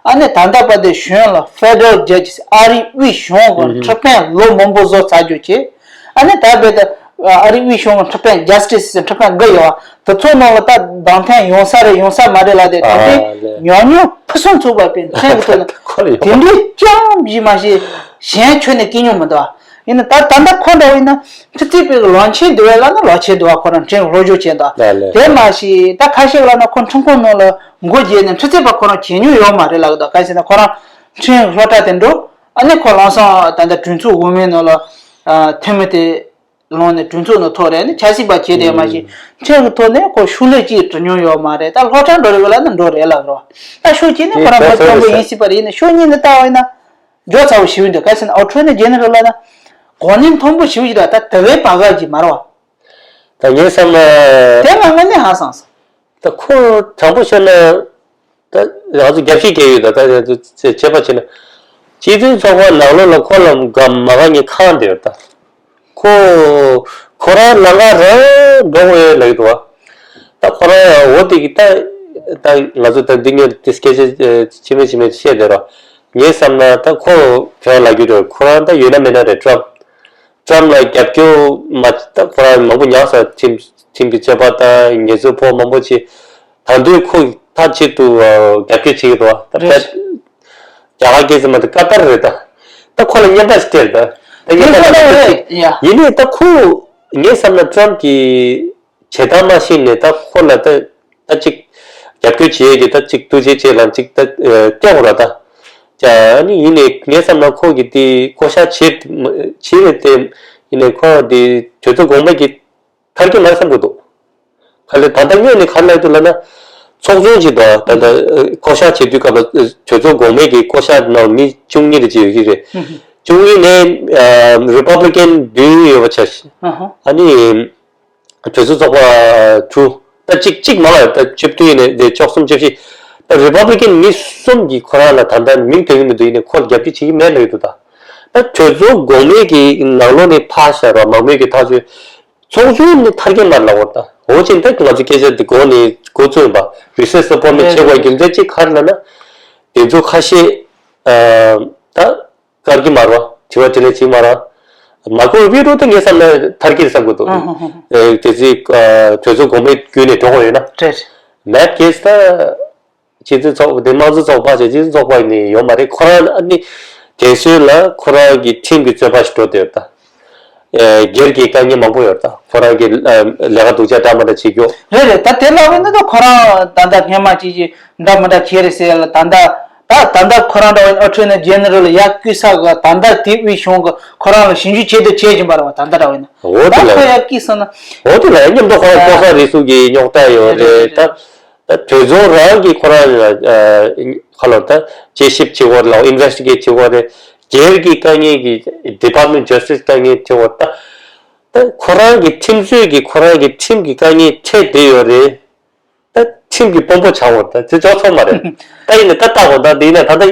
ཨ་ནི་ད་ལྟ་བར་དུ་གཞུང་ལ་ཕེ་ཌེ་རལ་ཇ་ཇི་སི་ཨ་རིའི་དབུས་གཞུང་གི་ཁྲི་དཔོན་ལོ་མང་པོ་བཟོ་ཚར་རྒྱུ་བྱས། ཨ་ནི་ད་དཔེ་དེ་ཨ་རིའི་དབུས་གཞུང་གི་ཁྲི་དཔོན་ཇ་སི་ཊི་སི་ཁྲི་དཔོན་དགུ་ཡོད་པ་དེ་ཚོ་ནང་ལ་ད་གདན་འཐེན་ཡོང་ས་རེད་ཡོང་ས་མ་རེད་ལ་དེ་དེ་འདྲའི་ཉམས་མྱོང་ཕུན་སུམ་ཚོགས་པ་དཔེ་ཕྲན་གི་ཐོག་ནས་ཁོ་རེ་ཡོད་དེ་འདྲའི་ཅང་ཞིག་མ་ཤེས་གཞན་ཁྱོན་ནས་སྐྱེ་མྱོང་མི་འདུག་ཡིན་ན་ད་ད་ལྟ་ཁོ་འདྲ་བོ་ཡིན་ན་ཁྲི་རྩིས་པའི་ལོན་ཆེན་འདུག་བས་ལ་ན་ལོན་ཆེན་འདུག་བ་ཁོ་རང་ཕྲན་གི་སློབ་སྦྱོང་བྱས་འདུག་ལ་ལ། དེ་མ་ཤེས་ད་ཁ་ཤས་ལ་ན་ཁོ་ཁྲིམས་ཁང་ནང་ལ་ མགོ་བརྗེས་ནས་འཕྲི་སེལ་པ་ཁོ་རང་བྱེད་མྱོང་ཡོད་མ་རེད་ལབ་ཀྱི་འདུག་གང་ཡིན་ཟེར་ན་ཁོ་རང་ཁྲིམས་སློབ་གྲྭ་དེ་འགྲོ། ཨ་ནི་ཁོ་ལམ་སང་ད་ལྟ་གྲོས་ཚོགས་འོག་མའི་ནང་ལ་ཨ་འཐུས་མི་དེ་ལངས་ནས་གྲོས་ཚོགས་ནང་ཐོག་རེད། ཨ་ནི་ཆབ་སྲིད་པ་བྱས་བསྡད་མ་གཞི་ཁྲིམས་ཀྱི་ཐོག་ནས་ཁོ་ཕྱག་ལས་ཅིག་འགྲོ་མྱོང་ཡོད་མ་རེད། ད་སློབ་གྲྭ་འགྲོ་རེད་བ་ལབ་ན་འགྲོ་རེད་ལབ་རོ། ད་ཕྱོགས་གཅིག་ནས་ཁོ་རང་མི་སྐྱོ་པོ་ཡིན་སྲིད་པ་རེད། ཡིན་ན་ཕྱོགས་གཉིས་ནས་ལྟ་བ་ཡིན་ན་མགྱོགས་ཚ་བོ་ཞིག་འདུག་གང་ཡིན་ཟེར་ན་ཨོ་ཁྲོ་ནས་རྒྱན་རེད་ལབ་ན་གོ་གནས་མཐོན་པོ་ཞིག་ཡིན་ར། ད་དེ་བས་བག་ག་ཅིག་མ་རེད་བ། ད་ངས་བསམ་ན། དེ་ང་དངོས་གནས་ཧང་སངས་སོང་། ད་ཁོ་དྲང་པོ་བཤད་ན། ད་ང་ཚོ་རྒྱབ་བཤད་རྒྱག་ཡོད། ད་ད་ང་ཚོ་བྱས་པ་བྱས་ན། སྤྱི་མཐུན་ཚོགས་པ་ནང་ལོགས་ལ་ཁོ་ལ་དགའ་མ་དགའ་ངས་ཁག་འདི་ཡོད་ད། ཁོ་ཁོ་རང་ལམ་ཁ་རང་འགྲོ་དགོས་ཡོད་ལབ་ཀྱི་འདུག་བ། ད་ཁོ་རང་འོ་དེ་གི་ད་ད་ང་ཚོ་ད་འདི་ངས་དེ་སྐད་ཆ་ཕྱི་མ་ཕྱི་མ་བཤད་བསྡད་རོགས། ངས་བསམ་ན་ད་ཁོ་ཁྱོད་ལབ་རྒྱུ་རེད། ཁོ་རང་ད་ཡོད་ན་མེད་ན་རེད། ཀྲམ་ཀྲམ་ལ་རྒྱབ་སྐྱོར་མ་ད་ཁོ་རང་མང་པོ་མྱངས་ས། ཁྲིམས་ཁྲིམས་ཀྱི་རྩོད་པ་ད་ངལ་རྩོལ་ཕོག་མང་པོ་ཅིག་ད་དུང་ཁོ་མཐའ་གཅིག་ཏུ་རྒྱབ་སྐྱོར་བྱེད་ཀྱི་འདུག་བ། ད་རེད། རྒྱ་གར་སྐད་ཆ་མ་ད་ཀ་ཏར་རེད་ད། ད་ཁོ་ལ་རྔན་པ་ཞིག་སྟེར་ད། ད་རྔན་པ་ལ་ཡ། ཡིན་ནའི་ད་ཁོ་ངས་བསམ་ན་ཀྲམ་གྱི་བྱེད་སྟངས་མ་ཤེས་ནས་ད་ཁོ་ལ་ད་ད་ཅིག་རྒྱབ་སྐྱོར་བྱེད་ཡས་ཀྱི་ད་ཅིག་ཐུགས་རྗེ་ཆེ་ལབ་ཅིག་ད་སྟེར་དགོས་ར་ད། ཅ་ནི་ཡིན་ནའི་ངས་བསམ་ན་ཁོ་གི་དེ་བསྐོ་བཞག་བྱེད་བྱེད་རེད་དེ། ཡིན་ནའི་ཁོ་དེ་གྲོས་ཚོགས་གོང་མ་གི་མཐར་འཁྱོལ་མ་བསམ་གི་འདུག་ག་ལེ་ད་ལྟ་སྔོན་ནས་ག་རེ་ལབ་འདུག་ལབ་ན། ཚོགས་ཆུང་ཅིག་འདུག་ད་ལྟ་ཨ་བསྐོ་བཞག་བྱེད་དུས་སྐབས་ལ་ཨ་གྲོས་ཚོགས་གོང་མའི་གི་བསྐོ་བཞག་ནང་མི་བཅུ་གཉིས་རེ་ཅིག་ཡོད་ཀྱི་རེད། ཨུ་ཧུ། བཅུ་གཉིས་ནས་ཨ་རི་པབ་ལི་ཀན་བདུན་ཡོད་པ་ཆ་བཞག་ཨ་ཧ། ཨ་ནི། གྲོས་ཚོགས་ཚོགས་པ་དྲུག་ད་གཅིག་གཅིག་མང་བ་ད་བཅུ་བདུན་ཡིན་ནས་དེ་བཅུ་གསུམ་བཅུ་བཞི། ད་རི་པབ་ལི་ཀན་མི་གསུམ་གྱིས་ཁོ་རང་ལ་ད་ལྟ་མིང་ཐོན་གྱི་མི་འདུག་ཡིན་ནའི་ཁོ་ལ་རྒྱབ་སྐྱོར་བྱེད་ཀྱི་མེད་ལབ་ཀྱི་འདུག་ད་ད་གྲོས་ཚོགས་གོང་མའི་གི་ནང་ལོགས་ནས་ཕར་བཞག་རོགས། མང་མོས་ཀྱི་ཐག་གཅོད་ཚོགས་ཆུང་ནས་མཐར་འཁྱོལ་མ་ལབ་པར་ད་འོ་ཅན་ད་ང་ཚོ་སྐད་ཆ་འདི་གོང་ནས་འགོ་བཙུགས་ཡིན་པ། རི་སེ་སི་ཨོ་པོ་མེན་ཊི་བྱེད་དགོས་རྒྱུ་མཚན་གཅིག་ག་རེ་ལབ་ན། དེ་ཚོ་ཁ་ཤས་ཨ་ད། དཀར་གྱི་མ་རེད་བ། དྲི་བ་དྲིས་ལན་བྱེད་མ་རེད། མར་ཁོ་རུ་བི་རུ་དེ་ངས་བསམ་ན་མཐར་སྐྱེལ་བསམ་དགོས་འདུག་ཨ་ཧ་ཧ་ཧ། ཨེ་དེ་ཚེ་ཨ་གྲོས་ཚོགས་གོང་མའི་བརྒྱུད་ནས་འགྲོ་དགོས་ཡོད་ན། རེད། མེད་ཀེས་ད་སྤྱི་མཐུན་ཚོགས་པ་དེ་དམངས་གཙོ་ཚོགས་པ་བྱས་སྤྱི་མཐུན་ཚོགས་པ་ནས་ཡོད་མ་རེད། ཁོ་རང་ཨ་ནི་དེ་སོན་ལ་ཁོ་རང་གི་ཁྲིམས་ཀྱི་རྩོད་པ་ཞིག་འགྲོ་བསྡད་ཡོད་ད། ཨེ་སྒེར་གྱི་དཀའ་ངལ་མང་པོ་ཡོད་ད། ཁོ་རང་གི་ཨ་ལས་ཀ་སྡུག་ཅག་འདྲ་མ་འདྲ་བྱེད་རྒྱུ། རེད་རེད། ད་དེ་ལབ་པ་ཡིན་ན་ད་ཁོ་རང་ད་ལྟ་སྔོན་མ་ཅིག་ཅིག་འདྲ་མི་འདྲ་བྱས་རེད་ཟེར་ཡ་ལ་ད་ལྟ། ད་ད་ལྟ་ཁོ་རང་འདྲ་བ་ཡིན་ཨོ་ཊོ་ནི་ཇེ་ནེ་རལ་ཡར་བསྐོས་ས་གི་ད་ལྟ་དེ་དབུས་གཞུང་གི་ཁོ་རང་ལ་ཞིབ་འཇུག་བྱེད་དུ་བྱེད་བཞིན་པ་རེད་བ། ད་ལྟ་འདྲ་བ་ཡིན་ན། འོ་དེ་ད་ལ་ཁོ་ཡར་བསྐོས་སོང་ན། འོ་དེ་ལ་མཉམ་དུ་ཁོ་རང་ལྐོག་ཟ་རུལ་སུངས་ཀྱི་རྙོག་དྲ་ཡོད་རེད། རེད་རེད། ད་ད་གྲོས་ཚོགས་རང་གིས་ཁོ་རང་ལ་ཁ་ལོ་ད་དཔྱད་ཞིབ་བྱེད་དགོས་རེད་ལ་ཨིན་ཝེ་སི་ཊི་གེ་ཊི་བྱེད་དགོས་རེད། སྒེར་གྱི་དཀའ་ངལ་གྱི་Department of Justice དཀའ་ངལ་བྱེད་དགོས། ད་ད་ཁོ་རང་གི་ཁྲིམས་རྩོད་ཀྱི་ཁོ་རང་གི་ཁྲིམས་ཀྱི་དཀའ་ངལ་འཕྲད་བསྡད་ཡོད་རེད། ད་ཁྲིམས་ཀྱི་དཔོན་པོ་ཆགས་འོང་ད་དེ་ཅོག་ཚོགས་མ་རེད། ད་ཡིན་ན་ད་ལྟ་འོང་ད་འདི་ཡིན་ན་ད་ལྟ་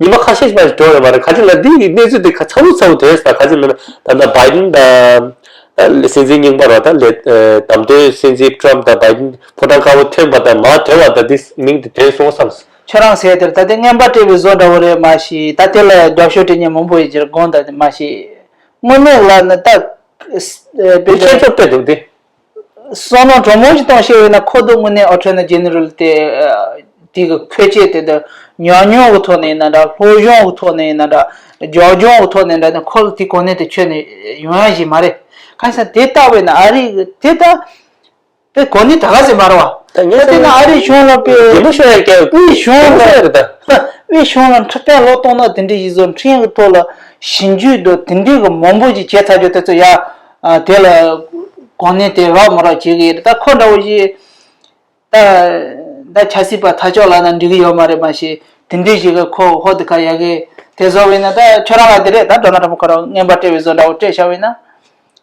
ཉི་མ་ཁ་ཤས་ཤིག་མ་ཞིག་འགྲོ་ཡོད་མ་རེད། ག་ཅི་ལ་འདི་ཡི་གནས་ཚུལ་འདི་ཁ་ཚ་བོ་ཚ་བོ་དོན་ས་ག་ཅི་ལ་ན་ད་ལྟ་བྷའི་ཌེན་དང་ད་སྲིད་འཛིན་རྙིང་པ་ར་ད་ལས་བདམས་ཐོན་སྲིད་འཛིན་ཊམ་དང་བྷའི་ཌེན་ཕོ་བྲང་དཀར་པོ་ཐོན་པ་དང་མ་ཐོན་པ་ད་འདི་མིང་འདི་དོན་སོང་བསམ། ཁྱོད་རང་ཟེར་དེར་ད་ལྟ་རྔན་པ་སྤྲད་པའི་བཟོ་འདྲ་བོ་རེད་མ་གཞི། ད་དེ་ལ་རྒྱབ་སྐྱོར་སྤྲད་མཁན་མང་པོ་ཡོད་ཀྱི་རེད་དགོངས་དག་དེ་མ་གཞི། དངོས་གནས་ལ་ནི་ད་དཔེ་འདི་ཁྱེད་ཚོ་སྤྲད་འདུག་སྟེ། བསམ་བློ་གྲོས་མོལ་ཞིག་གཏོང་ཤེས་པས་ན་ཁོ་ཚོ་དངོས་གནས་ཨོ་ཊོ་ནི་ཇེ་ནེ་རལ་དེ་དེ་གི་འཁོས་ཆས་དེ་འདྲ་ཉམས་མྱོང་གི་ཐོག་ནས་ཡིན་ན་འདྲ། སློབ་སྦྱོང་གི་ཐོག་ནས་ཡིན་ན་འདྲ། རྒྱབ་ལྗོངས་གི་ཐོག་ནས་འདྲ་ནི་ཁོ་ཚོ་དེ་གོ་གནས་དེ་ཁྱོན་ནས་ཡོང་ཡ་ཞིག་མ་རེད། གང་ཡིན་ཟེར་ན་དེ་ལྟ་བས་ན་ཨ་རི་གི་དེ་ལྟ་དེ་གོ་གནས་ད་ག་ཟེ་མ་རེད་བ། ད་ངས་ད་དེ་ན་ཨ་རི་གཞུང་ལ་དཔེ་རྒྱལ་པོ་ཤོར་ཡ་སྐད་དབུས་གཞུང་ལ་རེད་ད། དབུས་གཞུང་ལ་འཕྲི་སྟེང་ལོ་གཏོང་ན་དེ་འདྲ་ཞིག་བཟོ་འཕྲིན་གི་ཐོག་ལ་ཞིབ་འཇུག་དང་དེ་འདྲའི་གི་མང་པོ་ཞིག་བྱས་ཚར་རྒྱུ་དེ་ཚོ་ཡ། དེ་ལ་གོ་གནས་དེ་རག་མ་རག་བྱེད་གི་ཡོད་རེད། ད་ཁོ་འདྲ་བོ་ཞིག་ད་ད་ཆབ་སྲིད་པ་ཐག་གཅོད་ལ་ན་འགྲིག་གི་ཡོད་མ་རེད་མ་གཞི། དེ་འདྲའི་ཞིག་གི་ཁོ་ཧོ་དེ་ཁ་ཡ་གི་དེ་བཟོ་བས་ན་ད་ཁྱོད་རང་ལ་དེ་རེད། ད་ཌོ་ནལ་ཊམ་ཁོ་རང་རྔན་པ་སྤྲད་པའི་བཟོ་འདྲ་བོ་སྤྲད་བཞག་པས་ན།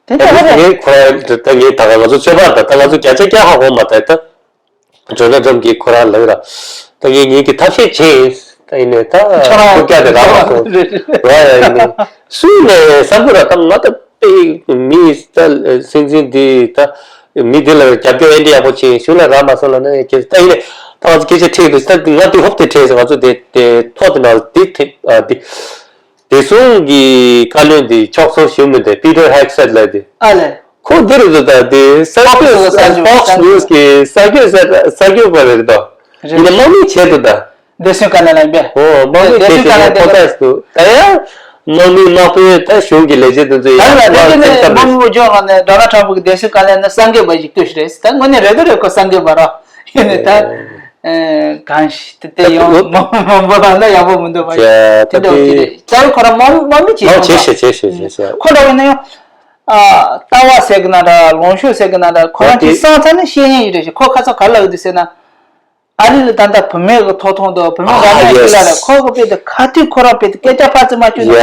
དེ་ད་ད་ལྟ་ངས་ཁོ་རང་ད་ངས་ད་ག་ང་ཚོ་ཚོད་དཔག་ད་ད་ང་ཚོ་བརྒྱ་ཆ་བརྒྱ་ཧ་གོ་མ་ད་ད་ཌོ་ནལ་ཊམ་གྱིས་ཁོ་རང་ལབ་ར། ད་ངས་ངེད་ཀྱི་ཐབས་ཤེས་བྱས་ཡིན། ད་ཡིན་ནས་ད་ཁོ་རྒྱ་དེ་རག་མ་སོང་ར་ཡ་ཡིན་ནས་སུས་ནས་བསམ་གི་ར། ད་ང་ད་དཔེ་མི་ད་སྲིད་འཛིན་འདི་ད་མི་འདི་ལ་རྒྱབ་སྐྱོར་ཨེ་འདྲ་ཡག་པོ་བྱས་ཡིན་ཞུ་ལ་རག་མ་སོང་ལ་ནས་ཀྱི་ད་ཡིན་ནས་ད་ང་ཚོ་སྐད་ཆ་ཁྲིད་དུ་ད་ང་དེ་ཧོབ་དེ་ཁྲིད་སོང་། ང་ཚོ་དེ་དེ་ཐོག་དེ་ནང་དེ་དེ་ཨ་དེ། བདེ་སྲུང་གི་བཀའ་བློན་དེ་ཕྱོགས་སོ་ཞུ་མི་འདི་པི་ཏར་ཧེག་སེད་ལབ་དེ། ཨ་ལས། ཁོ་འདི་རུ་འདུག་ད་དེ་གསར་འགོད། Fox News གི་གསར་འགོད་གསར་གསར་འགོད་པ་རེད་དོ། རེད། ཡིན་ན་དམག་མི་བྱས་འདུག་ད། བདེ་སྲུང་བཀའ་བློན་ལ་ཡིན་པས། ཨོ་དམག་མི་བྱས་བདེ་སྲུང་བཀའ་བློན་དེ་ཁོ་ཐག་འདུག་ད་ཡང་དམག་མི་དམག་དཔོན་ད་གཞུང་གི་ལས་བྱེད་དེ་ཚོ་ད་ཡང་ལ་དེ་དེ་ནས་དམག་མི་བུ་ལྗོངས་ལ་ནས་ཌོ་ནལ་ཊམ་གི་བདེ་སྲུང་བཀའ་བློན་ནི་གསར་འགོད་པ་ཞིག་ལྟོས་ཤིག་རེད། ད་དངོས་གནས་རེད་འདུག་རེད། ཁོ་གསར་འགོད་པ་རོ། ཡིན་ནི་ད། གང་ཞིག་དེ་དེ་ཡང་མང་པོ་ལ་ལ་ཡག་པོ་མི་འདུག་པ། ད་དེ་འདྲ་བྱས་ཏེ་རྩ་བའི་ཁོ་རང་དམག་མི་དམག་མི་བྱེད་ཡོང་ད། བྱེད་ཤེས་བྱེད་ཤེས་བྱེད་ཤེས། ཁོ་འདྲ་བས་ན་ཡང་། ལྟ་བ་ཟེར་གི་ན་འདྲ་ལོངས་སྤྱོད་ཟེར་གི་ན་འདྲ་ཁོ་རང་གི་བསམ་ཚར་ནས་བཤད་མཁན་ཡིན་རེད་ཤག་ཁོ་ཁ་སང་ག་ལ་ཡོད་དུ་ཟེར་ན། ཨ་རི་ལ་ད་ལྟ་བུད་མེད་ཀྱི་ཐོབ་ཐང་དང་བུད་མེད་འགྲོ་མང་ཞིག་ལ་རེད། ཁོ་གི་དཔེ་དེ་ཁ་ཐུག་ཁོ་རང་དཔེ་དེ་སྐད་ཆ་ཕར་ཙམ་མ་བཅུག་ན་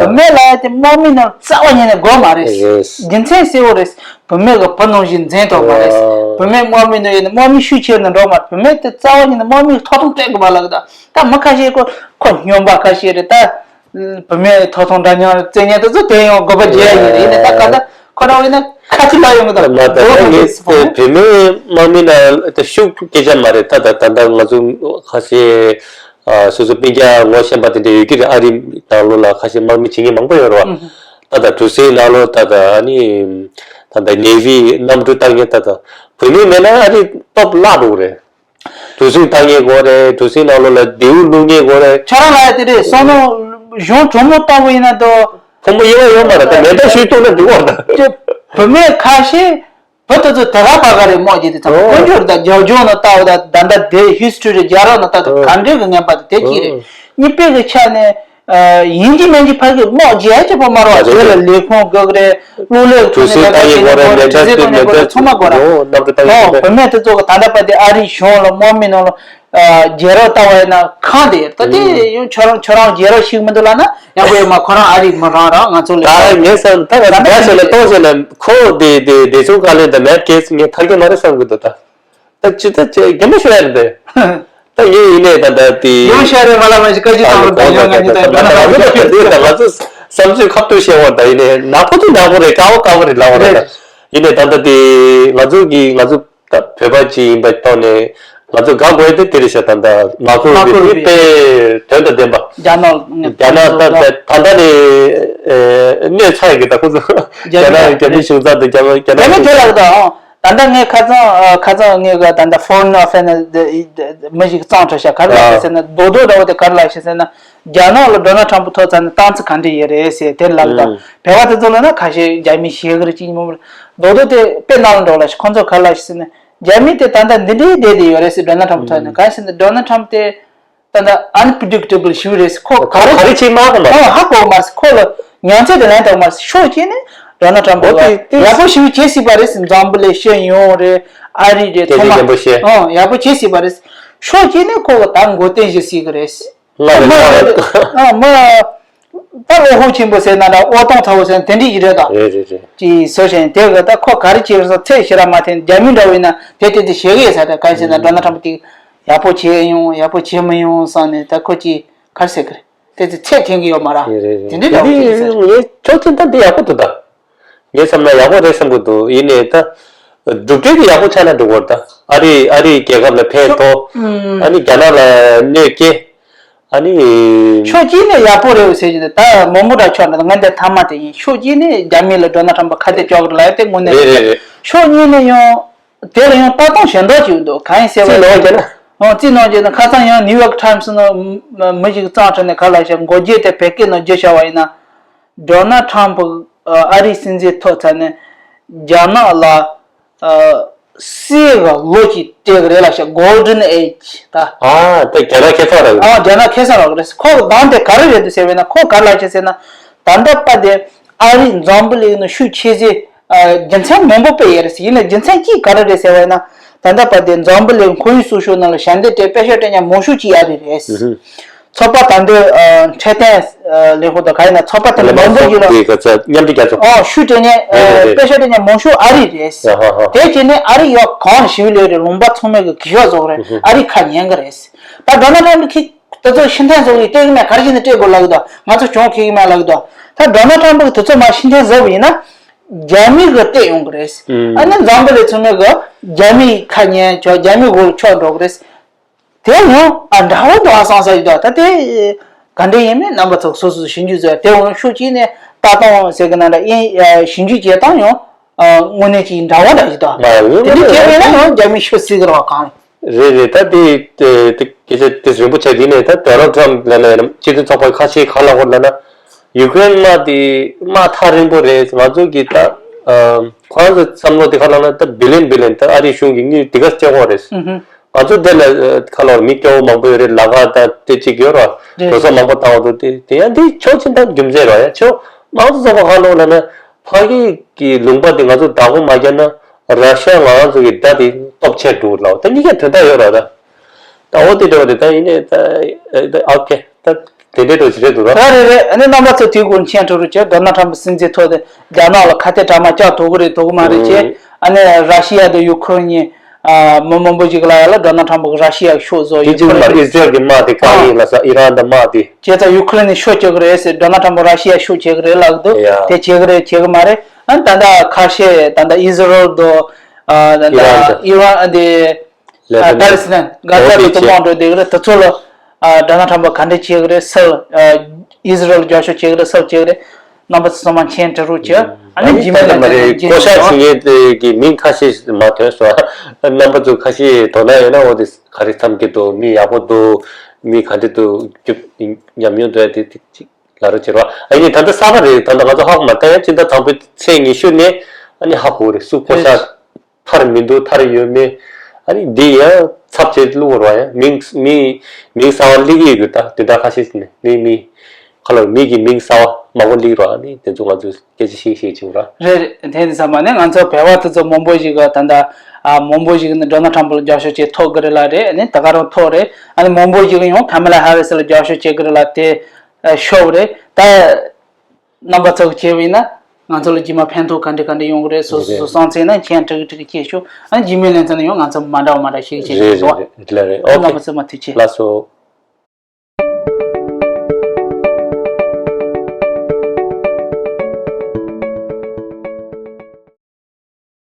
བུད་མེད་ལ་ཡ་དེ་དམག་མི་ནང་རྩ་བ་ཉིད་ནས་དགོས་མ་རེད། རྒྱུ་མཚན་གསལ་བོ་རེད། བུད་མེད་ཀྱི་བུ་ནང་བཞིན་འཛིན་ཐུབ་མ་རེད། བུད་མེད་དམག་མི་ནང་ཡོད་ན་དམག་མི་ཤུགས་ཆེ་ནས་འགྲོ་མ་རེད། བུད་མེད་དེ་རྩ་བ་ཉིད་ནས་དམག་མིའི་ཐོབ་ཐང་སྤྲད་དགོས་མ་ལབ་གི་ད། ད་མི་ཁ་ཤས་ཁོ་ཁོ་སྨྱོན་པ་ཁ་ཤས་རེད་ད། བུད་མེད་ཐོབ་ཐང་འདྲ་མཉམ་རྩོད་མཁན་དེ་ཚོ་དེ་ཡང་དགོས་པ་བརྗེད་ཡ་ཡིན་རེད། ཡིན་ནའི་ད་ག་ད་ཁོ་རང་བས་ན་ཁ་ཐུག་ལ་ཡོང་གི་ད་མ་ད་ད་ངས་བུད་མེད་དམག་མི་ན་ད་ཤུགས་སྐད་ཆ་མ་རེད། ད་ད་ད་ད་ང་ཚོ་ཁ་ཤས་སོ་སོ་སྤུན་ཀྱག་ངོ་ཤེས་པ་དེ་འདྲ་ཡོད་ཀྱི་རེད། ཨ་རི་ནང་ལོགས་ལ་ཁ་ཤས་དམག་མི་བྱེད་མཁན་མང་པོ་ཡོད་རེད་བ། ད་ད་གྲུ་གཟིངས་ནང་ལོགས་ད་ད་ཨ་ནི་ད་ད་ནེ་བི་གནམ་གྲུ་བཏང་མཁན་ད་ད་བུད་མེད་མེད་ན་ཨ་རི་སྟོབས་བརླག་འགྲོ་གི་རེད། གྲུ་གཟིངས་བཏང་མཁན་དགོས་རེད། གྲུ་གཟིངས་ནང་ལོགས་ལ་མདེའུ་བླུགས་མཁན་དགོས་རེད། ཁྱོད་རང་ལ་ཡ་དེ་རེད། བསམ་བློ་གཞུང་གྲོས་མོལ་བཏང་བ་ཡིན་ན་དོ། ཕོ་མོ་དབྱེ་བ་ཡོད་མ་རེད། ད་མེ་མདའ་གཞུས་གཏོང་ན་འགྲིག་གོ་རེད་ད། ཅེ། བུད་མེད་ཁ་ཤས་བུ་དེ་ཚོ་དེ་ག་ཕ་ག་རེད་དམག་བྱེད་དེ་ཚང་མ་ཨོ། དཀོན་མཆོག་ད་རྒྱབ་ལྗོངས་ནང་ལྟ་བ་ད་ད་ལྟ་དེ་ཧི་སི་ཊོ་རི་རྒྱལ་རབས་ནང་ལྟ་ད་ཨོ། ག་འདྲའི་གི་ངན་པ་དེ་དེ་གཅིག་རེད། ཨོ། གཉིས་པའི་གི་ཆ་ནས་ཡིན་གཅིག་མིན་གཅིག་ཕ་གི་དམག་བྱེད་ཡ་གཅིག་པོ་མ་རེད་བ། དེ་ལ་ལས་ཁུངས་དགོས་གི་རེད། གློག་ཀླད་ཐོན་ནས་ད་ག་བྱེད་ཡ་དགོས་རེད། དྲི་ཟའི་ཐོན་ནས་དགོས་རེད། ཚང་མ་དགོས་རེད། ཨོ། བུད་མེད་དེ་ཚོ་གི་ད་ལྟ་བར་དེ་ཨ་རིའི་གཞུང་ལ་དམག་མི་ནང་ལ། རྒྱལ་རབས་ལྟ་བ་ཡིན་ན་གང་དེ་ཡོད་ད་དེ་ཡང་ཁྱོད་རང་ཁྱོད་རང་རྒྱལ་རབས་ཤིག་མི་འདུག་ལབ་ན་ཡག་པོ་ཡོད་མ། ཁོ་རང་ཨ་རིའི་མི་རང་རང་ང་ཚོ་ལས་ད་ངས་བསམ་ད་ང་ཚོ་རྒྱ་ཆེ་ལ་གཏོང་ཆེ་ན་ཁོ་དེ་དེ་དེ་ཚོ་ག་ལས་ད་མེད་ཀེ་སི་ངས་ཐར་གི་མ་རེད་བསམ་གི་འདུག་ད་ད་ཅི་ད་ཅི་རྒན་པོ་ཤོད་ཡ་རེད་དེ་ད་ངས་ཡིན་ནས་ད་ད་དེ་ཡང་ཤ་རེད་མ་ལ་མ་ཞིག་བཀའ་ཅི་ད་ཐང་ད་ཡང་ང་གཉིས་ད་ད་ང་ང་ཚོ་ད་དེ་ད་ང་ཚོ་བསམ་ཚུལ་ཁ་ཐུག་བཤད་བར་ད་ཡིན་ནས་ནག་པོ་དེ་ནག་པོ་རེད། དཀར་པོ་དཀར་པོ་རེད་ལབ་བ་རེད་ད་ཡིན་ནས་ད་ད་དེ་ང་ཚོ་གི་ང་ཚོ། ད་བོད་པ་ཅིག་ཡིན་པའི་ཐོག་ནས་ང་ཚོ་དགའ་དགོས་དེ་དེ་རེད་ཤག་ད་ལྟ་མ་ཁོ་མ་ཁོ་བའི་བའི་དཔེ་དོན་དང་ལྡན་པ། རྒྱ་ནག་རྒྱ་ནག་ད་ད་ད་ལྟ་ནས་ཨེ་གནོད་ཚ་ཡི་གི་ད་ཁོ་ཚོ་རྒྱ་རྒྱ་ནག་ནག་རྒྱ་མི་གཞུང་ཚབ་དང་རྒྱ་ནག་རྒྱ་རྒྱ་ནག་མི་དེ་ལ་གི་ད་ཨང་ད་ལྟ་ངས་ཁ་སང་ཨ་ཁ་སང་ངས་གི་ད་ལྟ་ཧྥོ་རིན་ཨ་ཕེར་ནས་མི་ཞིག་གཙང་ཁྲ་ཤག་ག་རེ་ལབ་ཤག་ཟེར་ན་རྡོག་རྡོག་འདྲ་བོ་དེ་ག་རེ་ལབ་ཤག་ཟེར་ན། རྒྱ་ནག་ལ་ཌོ་ནལ་ཊམ་པ་ཐོབ་ཚར་ནས་སྟངས་ཚུལ་ག་འདྲ་ཡོད་རེད་ཟེར་དེ་ལབ་ད། བོད་པ་དེ་ཚོ་ལ་ན་ཁ་ཤས་རྒྱ་མི་ཞེ་གི་རེད་ཅིག་ཡིན་མོ་རྡོག་རྡོག་དེ་དཔེ་ནང་ལ་འགྲོ་ལ་ཤི་ཁོང་ཚོ་ག་ལ་ཤི་ཟེར་ན་རྒྱ་མི་དེ་ད་ལྟ་འདི་འདྲའི་བསྡད་དེ་ཡོད་རེད་ཟེར་ཌོ་ནལ་ཊམ་པ་ཐོབ་ནས་ག་ཟེར་ན་ཌོ་ནལ་ཊམ་པ་དེ་ད་ལྟ་ཨན་པི་རི་ཌིག་ཊི་བལ་ཞིག་རེད་ཟེར་ཁོ་ག་རེ་ག་རེ་བྱེད་མ་གོ་མ་ཁོ་ཧ་གོ་མ་ཟེར་ཁོ་ལ་ཉམས་ཚད་དེ་ལན་འདོགས་མ་ཟེར་ཕྱོགས་གཅིག་ནས་ཌོ་ནལ་ཊམ་པ་ལ་ཡག་པོ་ཞིག་བྱེད་སྲིད་པ་རེད་ཟེར་འཛམ་བུ་གླིང་ཤེས་ཡོང་རེད་ཨ་རི་རེད་ཐོག་མ་ཡག་པོ་བྱེད་སྲིད་པ་རེད་ཕྱོགས་གཅིག་ནས་ཁོ་ག་ད་མགོ་རྟིང་བྱེད་སྲིད་གི་རེད། ལ་རེ་མ་ལ་རེད། ཨ་མ། ད་བློ་ཁོག་ཆེན་པོ་ཟེར་ན་འདྲ་དབུ་སྟོང་ཚ་བོ་ཟེར་ན་དེ་འདྲ་ཞིག་རེད་ད། རེད་རེད་རེད། ཅིག་བཟོ་བཞིན་དེ་གི་ད་ཁོ་ག་རེ་བྱེད་རེད་ཟེར་ཚད་ཞེ་དྲག་མ་འཐེན་རྒྱ་མི་འདྲ་བོ་ཡིན་ན་དེ་དེ་དེ་བྱེད་གི་ཡོད་ས་རེད་ག་ཟེར་ན་ཌོ་ནལ་ཊམ་པ་དེ་ཡག་པོ་བྱེད་ཡོང་ཡག་པོ་བྱེད་མི་ཡོང་བསམ་ནས་ད་ཁོ་ཅིག་ག་རེ་ཟེར་གི་རེད་དེ་དེ་ཚད་འཐེན་གི་ཡོད་མ་ར། རེད་རེད་དེ་འདྲ་འདྲ་བོ་ཡིན་ས་རེད། ངས་ཁྱོད་ཚོ་ད་འདི་ཡག་པོ་འདུག་ད། ངས་བསམ་ན་ཡག་པོ་རེད་བསམ་གི་འདུག་ཡིན་ནའི་ད། གྲུབ་འབྲས་དེ་ཡག་པོ་ཆགས་ན་འགྲིག་གི་རེད་ད། ཨ་རི་ཨ་རི་རྒྱལ་ཁབ་ལ་ཕན་ཐོགས། ཨ་ནི་རྒྱ་ནག་ལ་གནོད་སྐྱེལ། ཨ་ནི། ཕྱོགས་གཅིག་ནས་ཡག་པོ་རེད་ཟེར་གྱི་འདུག་ད་མང་པོ་འདྲ་ཆགས་འདུག་ང་འདི་མཐའ་མ་དེ་ཡིན་ཕྱོགས་གཅིག་ནས་རྒྱ་མི་ལ་ཌོ་ནལ་ཊམ་པ་ཁ་གཏད་གཅོག་གི་རེད་ལབ་ཡ་དེ་དངོས་གནས་རེད་རེད་རེད། ཕྱོགས་གཉིས་ནས་ཡང་དེ་ལ་ཡང་ལྟ་སྟངས་གཞན་དག་ཅིག་འདུག་གང་ཡིན་ཟེར་བ་ཡིན་ན་ཨང་རྩིས་གནང་རྒྱུ་ན་ཁ་སང་ཡང་ནིའུ་ཡོག་ཊའིམ་སི་ནང་མི་ཞིག་གཙང་ཁྲིད་ནས་ག་ལ་བཤད་མགོ་རྒྱན་དེ་བོད་སྐད་ནང་བསྒྱུར་བྱ་བ་ཡིན་ན། ཌོ་ནལ་ཊམ་པ་ཨ་རིའི་སྲིད་འཛིན་ཐོབ་ཚར་ནས་རྒྱ་ནག་ལ་ཨ་གསེར་གྱི་ལོ་ཞིག་སྤྲད་ཀྱི་རེད་ལབ་ཤག Golden Age ད། ཨ་ད་རྒྱ་ནག་ཁེ་བཟང་རག་གི་རེད། ཨ་རྒྱ་ནག་ཁེ་བཟང་རག་གི་རེད། ཁོ་གི་གདངས་དེ་ག་རེ་རེད་འདུག་ཟེར་བས་ན་ཁོ་ག་རེ་ལབ་ཤག་ཟེར་ན། ད་ལྟ་བར་དེ་ཨ་རིའི་འཛམ་བུ་གླིང་ནང་ཤུགས་ཆེ་ཟེར་ཨ་རྒྱུ་མཚན་མང་པོ་དཔེ་ཡོད་རེད་ཟེར། ཡིན་ནའི་རྒྱུ་མཚན་གཅིག་ག་རེ་རེད་ཟེར་བས་ན། ད་ལྟ་བར་དེ་འཛམ་བུ་གླིང་ཁོར་ཡུག་སྲུང་སྐྱོབ་ནང་ལ་ཞབས་འདེགས་སྤྲད་དཔེ་ཤོག་སྤྲད་མཁན་མང་ཤོས་གཅིག་ཨ་རི་རེད། ཚོགས་པ་ད་འདོད་འཕྲོད་བསྟེན་ལས་ཁུངས་དང་ག་ཡིན་ན་ཚོགས་པ་དེ་ལ་མང་པོ་ཞིག་ལ་དེ་ག་ཚ་མཉམ་འབྲེལ་རྒྱལ་ཚོགས། ཨོ་ཤུགས་སྤྲད་མཁན་རེད་རེད་རེད། དཔེ་ཤོག་སྤྲད་མཁན་མང་ཤོས་ཨ་རི་རེད། ཡ་ཧ་ཧ། དེ་བྱས་ནས་ཨ་རི་ཡོད་གང་ཞིག་ལས་རེད་ལུང་པ་ཚང་མས་གི་གི་ཤོག་བཟོ་གི་རེད། ཨ་རི་ཁ་ཉན་གི་རེད། ད་ཌོ་ནལ་ཊམ་པ་ཁི་དེ་ཚོ་ཕྱིར་འཐེན་བཟོ་གི་སྤྲད་གི་མེད་ག་རེ་བྱས་ནས་སྤྲད་དགོས་ལབ་གི་འདུག་ང་ཚོ་གྱོང་ཁེ་གི་མེད་ལབ་གི་འདུག་ད་ཌོ་ནལ་ཊམ་པ་གི་དེ་ཚོ་མར་ཕྱིར་འཐེན་བཟོ་བ་ཡིན་ན་རྒྱ་མི་གི་སྤྲད་ཡོང་གི་རེད། ཨ་ནི་འཛམ་བུ་གླིང་ཚང་མས་གི་རྒྱ་མི་ཁ་ཉན་ཆོག་རྒྱ་མི་གོ་ལ་ཆོག་འགྲོ་གི་རེད། དེ་ཡང་ཨ་འདྲ་བོ་འདུག་ཨ་བསམ་ས་ཞིག་འདུག་ད་དེ་ག་འདྲ་ཡིན་མིན་རྣམ་པ་ཚོ་སོ་སོས་ཞིབ་འཇུག་བཟོས་དེ་འོང་ཤུགས་ཀྱིས་ནས་ལྟ་སྟངས་ཟེར་གི་ན་འདྲ་ཡིན་ཞིབ་འཇུག་བྱེད་སྟངས་ཡང་དངོས་གནས་ཀྱི་འདྲ་བོ་འདྲ་ཞིག་འདུག་དེ་འདྲ་བྱས་པས་ན་ཡང་རྒྱ་མི་ཤོད་སྲིད་གི་རེད་བ་གང་རེད་རེད་རེད། ད་དེ་དེ་སྐད་ཆ་དེ་རིང་པོ་ཆགས་དེ་ནས་ད་ཌོ་ནལ་ཊམ་པ་ལབ་ན་ཡང་སྤྱི་མཐུན་ཚོགས་པ་ཁ་ཤས་གང་ལ་གོ་ལབ་ན་ཡུ་ཀེ་རེན་དམག་དེ་དམག་ཐག་རིང་པོ་རེད། ང་ཚོ་གི་ད་ཁོ་རང་ཚོ་བསམ་བློ་དེ་ག་ལབ་ན་ད་བི་ལིན་བི་ལིན་ད་ཨ་རིའི་གཞུང་གི་དངུལ་དེ་ག་སྤྲད་དགོས་རེད། ང་ཚོ་འདི་ལ་ཁ་ལོར་མི་སྐྱོ་བོ་མང་པོ་ཡོད་རེད། ལམ་ཁ་དང་དེ་གཅིག་ཡོད་ར། རེད། གྲོས་ཚོགས་མང་པོ་བཏང་བ་འདུག་དེ་དེ་ཡང་འདི་ཕྱོགས་གཅིག་ད་རྒྱུ་མཚན་ར་ཡ་ཕྱོགས་མང་གཙོ་ཚོགས་པ་ཁ་ལོ་ལ་ན་ཕ་གི་གི་ལུང་པ་དེ་ང་ཚོ་བདག་པོ་མ་བརྒྱབ་ན་ར་ཤ་ང་རང་ཚོ་གི་བརྡ་དེ་སྟོབས་ཆེར་འགྲོ་ལ་ད་གཉིས་ཀ་དོན་དག་ཡོད་ར་ད། ད་འོ་དེ་འདྲ་བ་དེ་ད་ཡིན་ནས་ད་ཨོ་ཁེ་ད་དེ་འདྲའི་འགྲོ་ཅི་རེད་འདུག་ར། ད་རེད་རེད། ཨ་ནི་རྣམ་པ་ཚོ་དེའི་སྐོར་མཁྱེན་འགྲོ་རུ་བྱས། ཌོ་ནལ་ཊམ་པ་སྲིད་འཛིན་ཐོག་དེ་རྒྱ་ནག་ལ་ཁ་གཏད་གྲ་མ་བཅག་དོ་གི་རེད་དོ་གི་མ་རེད་བྱས། ཨ་ནི་ར་ཤི་ཡ་དང་ཡུ་ཁུ་རེན་གཉིས། ཨ། མི་མང་པོ་ཞིག་ལ་ཡ་ལ་ཌོ་ནལ་ཊམ་པ་གི་ར་ཤི་ཡ་ཤོག་བཟོ། དེ་ཡུ་ཁུ་རེན་ཨི་སི་རེལ་གྱི་དམག་དེ་བཀག་ཡིན་ལ་ས་ཨི་རན་དང་དམག་དེ། བྱས་ཙང་ཡུ་ཁུ་རེན་ནས་ཤོག་བྱེད་གི་རེད་ཟེར། ཌོ་ནལ་ཊམ་པ་ར་ཤི་ཡ་ཤོག་བྱེད་གི་རེད་ལབ་འདུག་ཡ། དེ་བྱེད་གི་རེད་བྱེད་གི་མ་རེད། ཨ་ནི་ད་ལྟ་ཁ་ཤས་ད་ལྟ་ཨི་སི་རེལ་དང་། ཨ། ད་ལྟ་ཨི་རན་དང་ཨི་རན་དེ། ལེ་པ་ནན། པ་ལི་སི་ཐན། གྷ་ཟ་དེ་ཚོ་དམག་འགྲོ་བསྡད་གི་རེད། དེ་ཚོ་ལ་ཌོ་ནལ་ཊམ་པ་ག་འདྲ་བྱེད་གི་རེད་ཟེར། ཨི་སི་རེལ་རྒྱབ་སྐྱོར་བྱེད་གི་རེད་ཟེར་བྱེད་གི་རེད། རྣམ་པ་ཚོ་ཚང་མ་མཁྱེན་འགྲོ་རུ་བྱས། ཨ་ནི་རྗེས་མའི་ལན་ཚ་ནས་མཁྱེན་བཀོད་ཤག་བྱེད་ཀྱི་ཡོད། བྱེད་མཁན་དེ་གི་མིང་ཁ་ཤས་མ་ཐོན་སོང་། རྣམ་པ་ཚོ་ཁ་ཤས་དོ་སྣང་ཡོད་ན་འོ་དེ་ག་རེ་འཚམ་གྱི་འདུག་མི་ཡག་པོ་འདུག་མི་ག་འདྲ་འདུག་རྒྱུ་ཉམས་མྱོང་འདུག་དེ་དེ་ཅིག་ལ་རོ་བྱེད་རོགས། ཨ་ནི་ད་ལྟ་གསར་པ་རེད། ད་ལྟ་ང་ཚོ་ཧ་གོ་མ་ད་ཡང་སྤྱི་ཟླ་དང་པོའི་ཚེས་ཉི་ཤུ་ནས་ཨ་ནི་ཧ་གོ་རེད། སུ་བཀོད་ཤག་མཐར་མི་འདུག་མཐར་ཡོད་མེད། ཨ་ནི་འདི་ཡང་ཚབ་བྱེད་བླུག་རོགས་ཡ། མིང་མི་མིང་གསར་བ་སླེབས་ཀྱི་ཡོད་གི་ད་དེ་འདྲ་ཁ་ཤས་ནས་མི་མི་ཁ་ལོ་མི་གི་མིང་གསར་བ་མང་པོ་སླེབས་རོགས། ཨ་ནི་དེ་ཚོ་ང་ཚོས་སྐད་ཆ་བཤད་བཤད་བྱུང་ར། རེད་རེད། དེ་ནི་ཚང་མ་ནི་ང་ཚོ་བོད་པ་དེ་ཚོ་མང་པོ་ཞིག་གི་ད་ལྟ་ཨ་མང་པོ་ཞིག་ནི་ཌོ་ནལ་ཊམ་པ་ལ་རྒྱབ་སྐྱོར་བྱེད་ཐོག་གི་རེད་ལ་རེད། ཨ་ནི་ད་ག་རང་ཐོག་རེད། ཨ་ནི་མང་པོ་ཞིག་ཡང་ཁ་མ་ལ་ཧ་རི་སི་ལ་རྒྱབ་སྐྱོར་བྱེད་གི་རེད་ལ་དེ་ཨ་ཤོག་རེད་ད། རྣམ་པ་ཚོ་གི་བྱས་པ་ཡིན་ན་ང་ཚོ་ལ་རྗེས་མ་ཕན་ཐོགས་ག་འདྲ་ག་འདྲ་ཡོང་གི་རེད། སོ་སོ་སོ་སོ་བསམ་ཚེ་ན་མཁྱེན་འགྲིག་གི་འགྲིག་གི་སྐྱེས་ཤོག་ཨ་ནི་རྗེས་མའི་ལན་ཚ་ནས་ཡང་ང་ཚོ་མ་འདྲ་བ་མ་འདྲ་ཞིག་བྱེད་ཀྱི་རེད་འདུག་རེད་རེད་རེད་རེད། ཨ་ནི་རྣམ་པ་ཚོ་མ་ཐུགས་རྗེ་ཆེ། ལགས་སོ།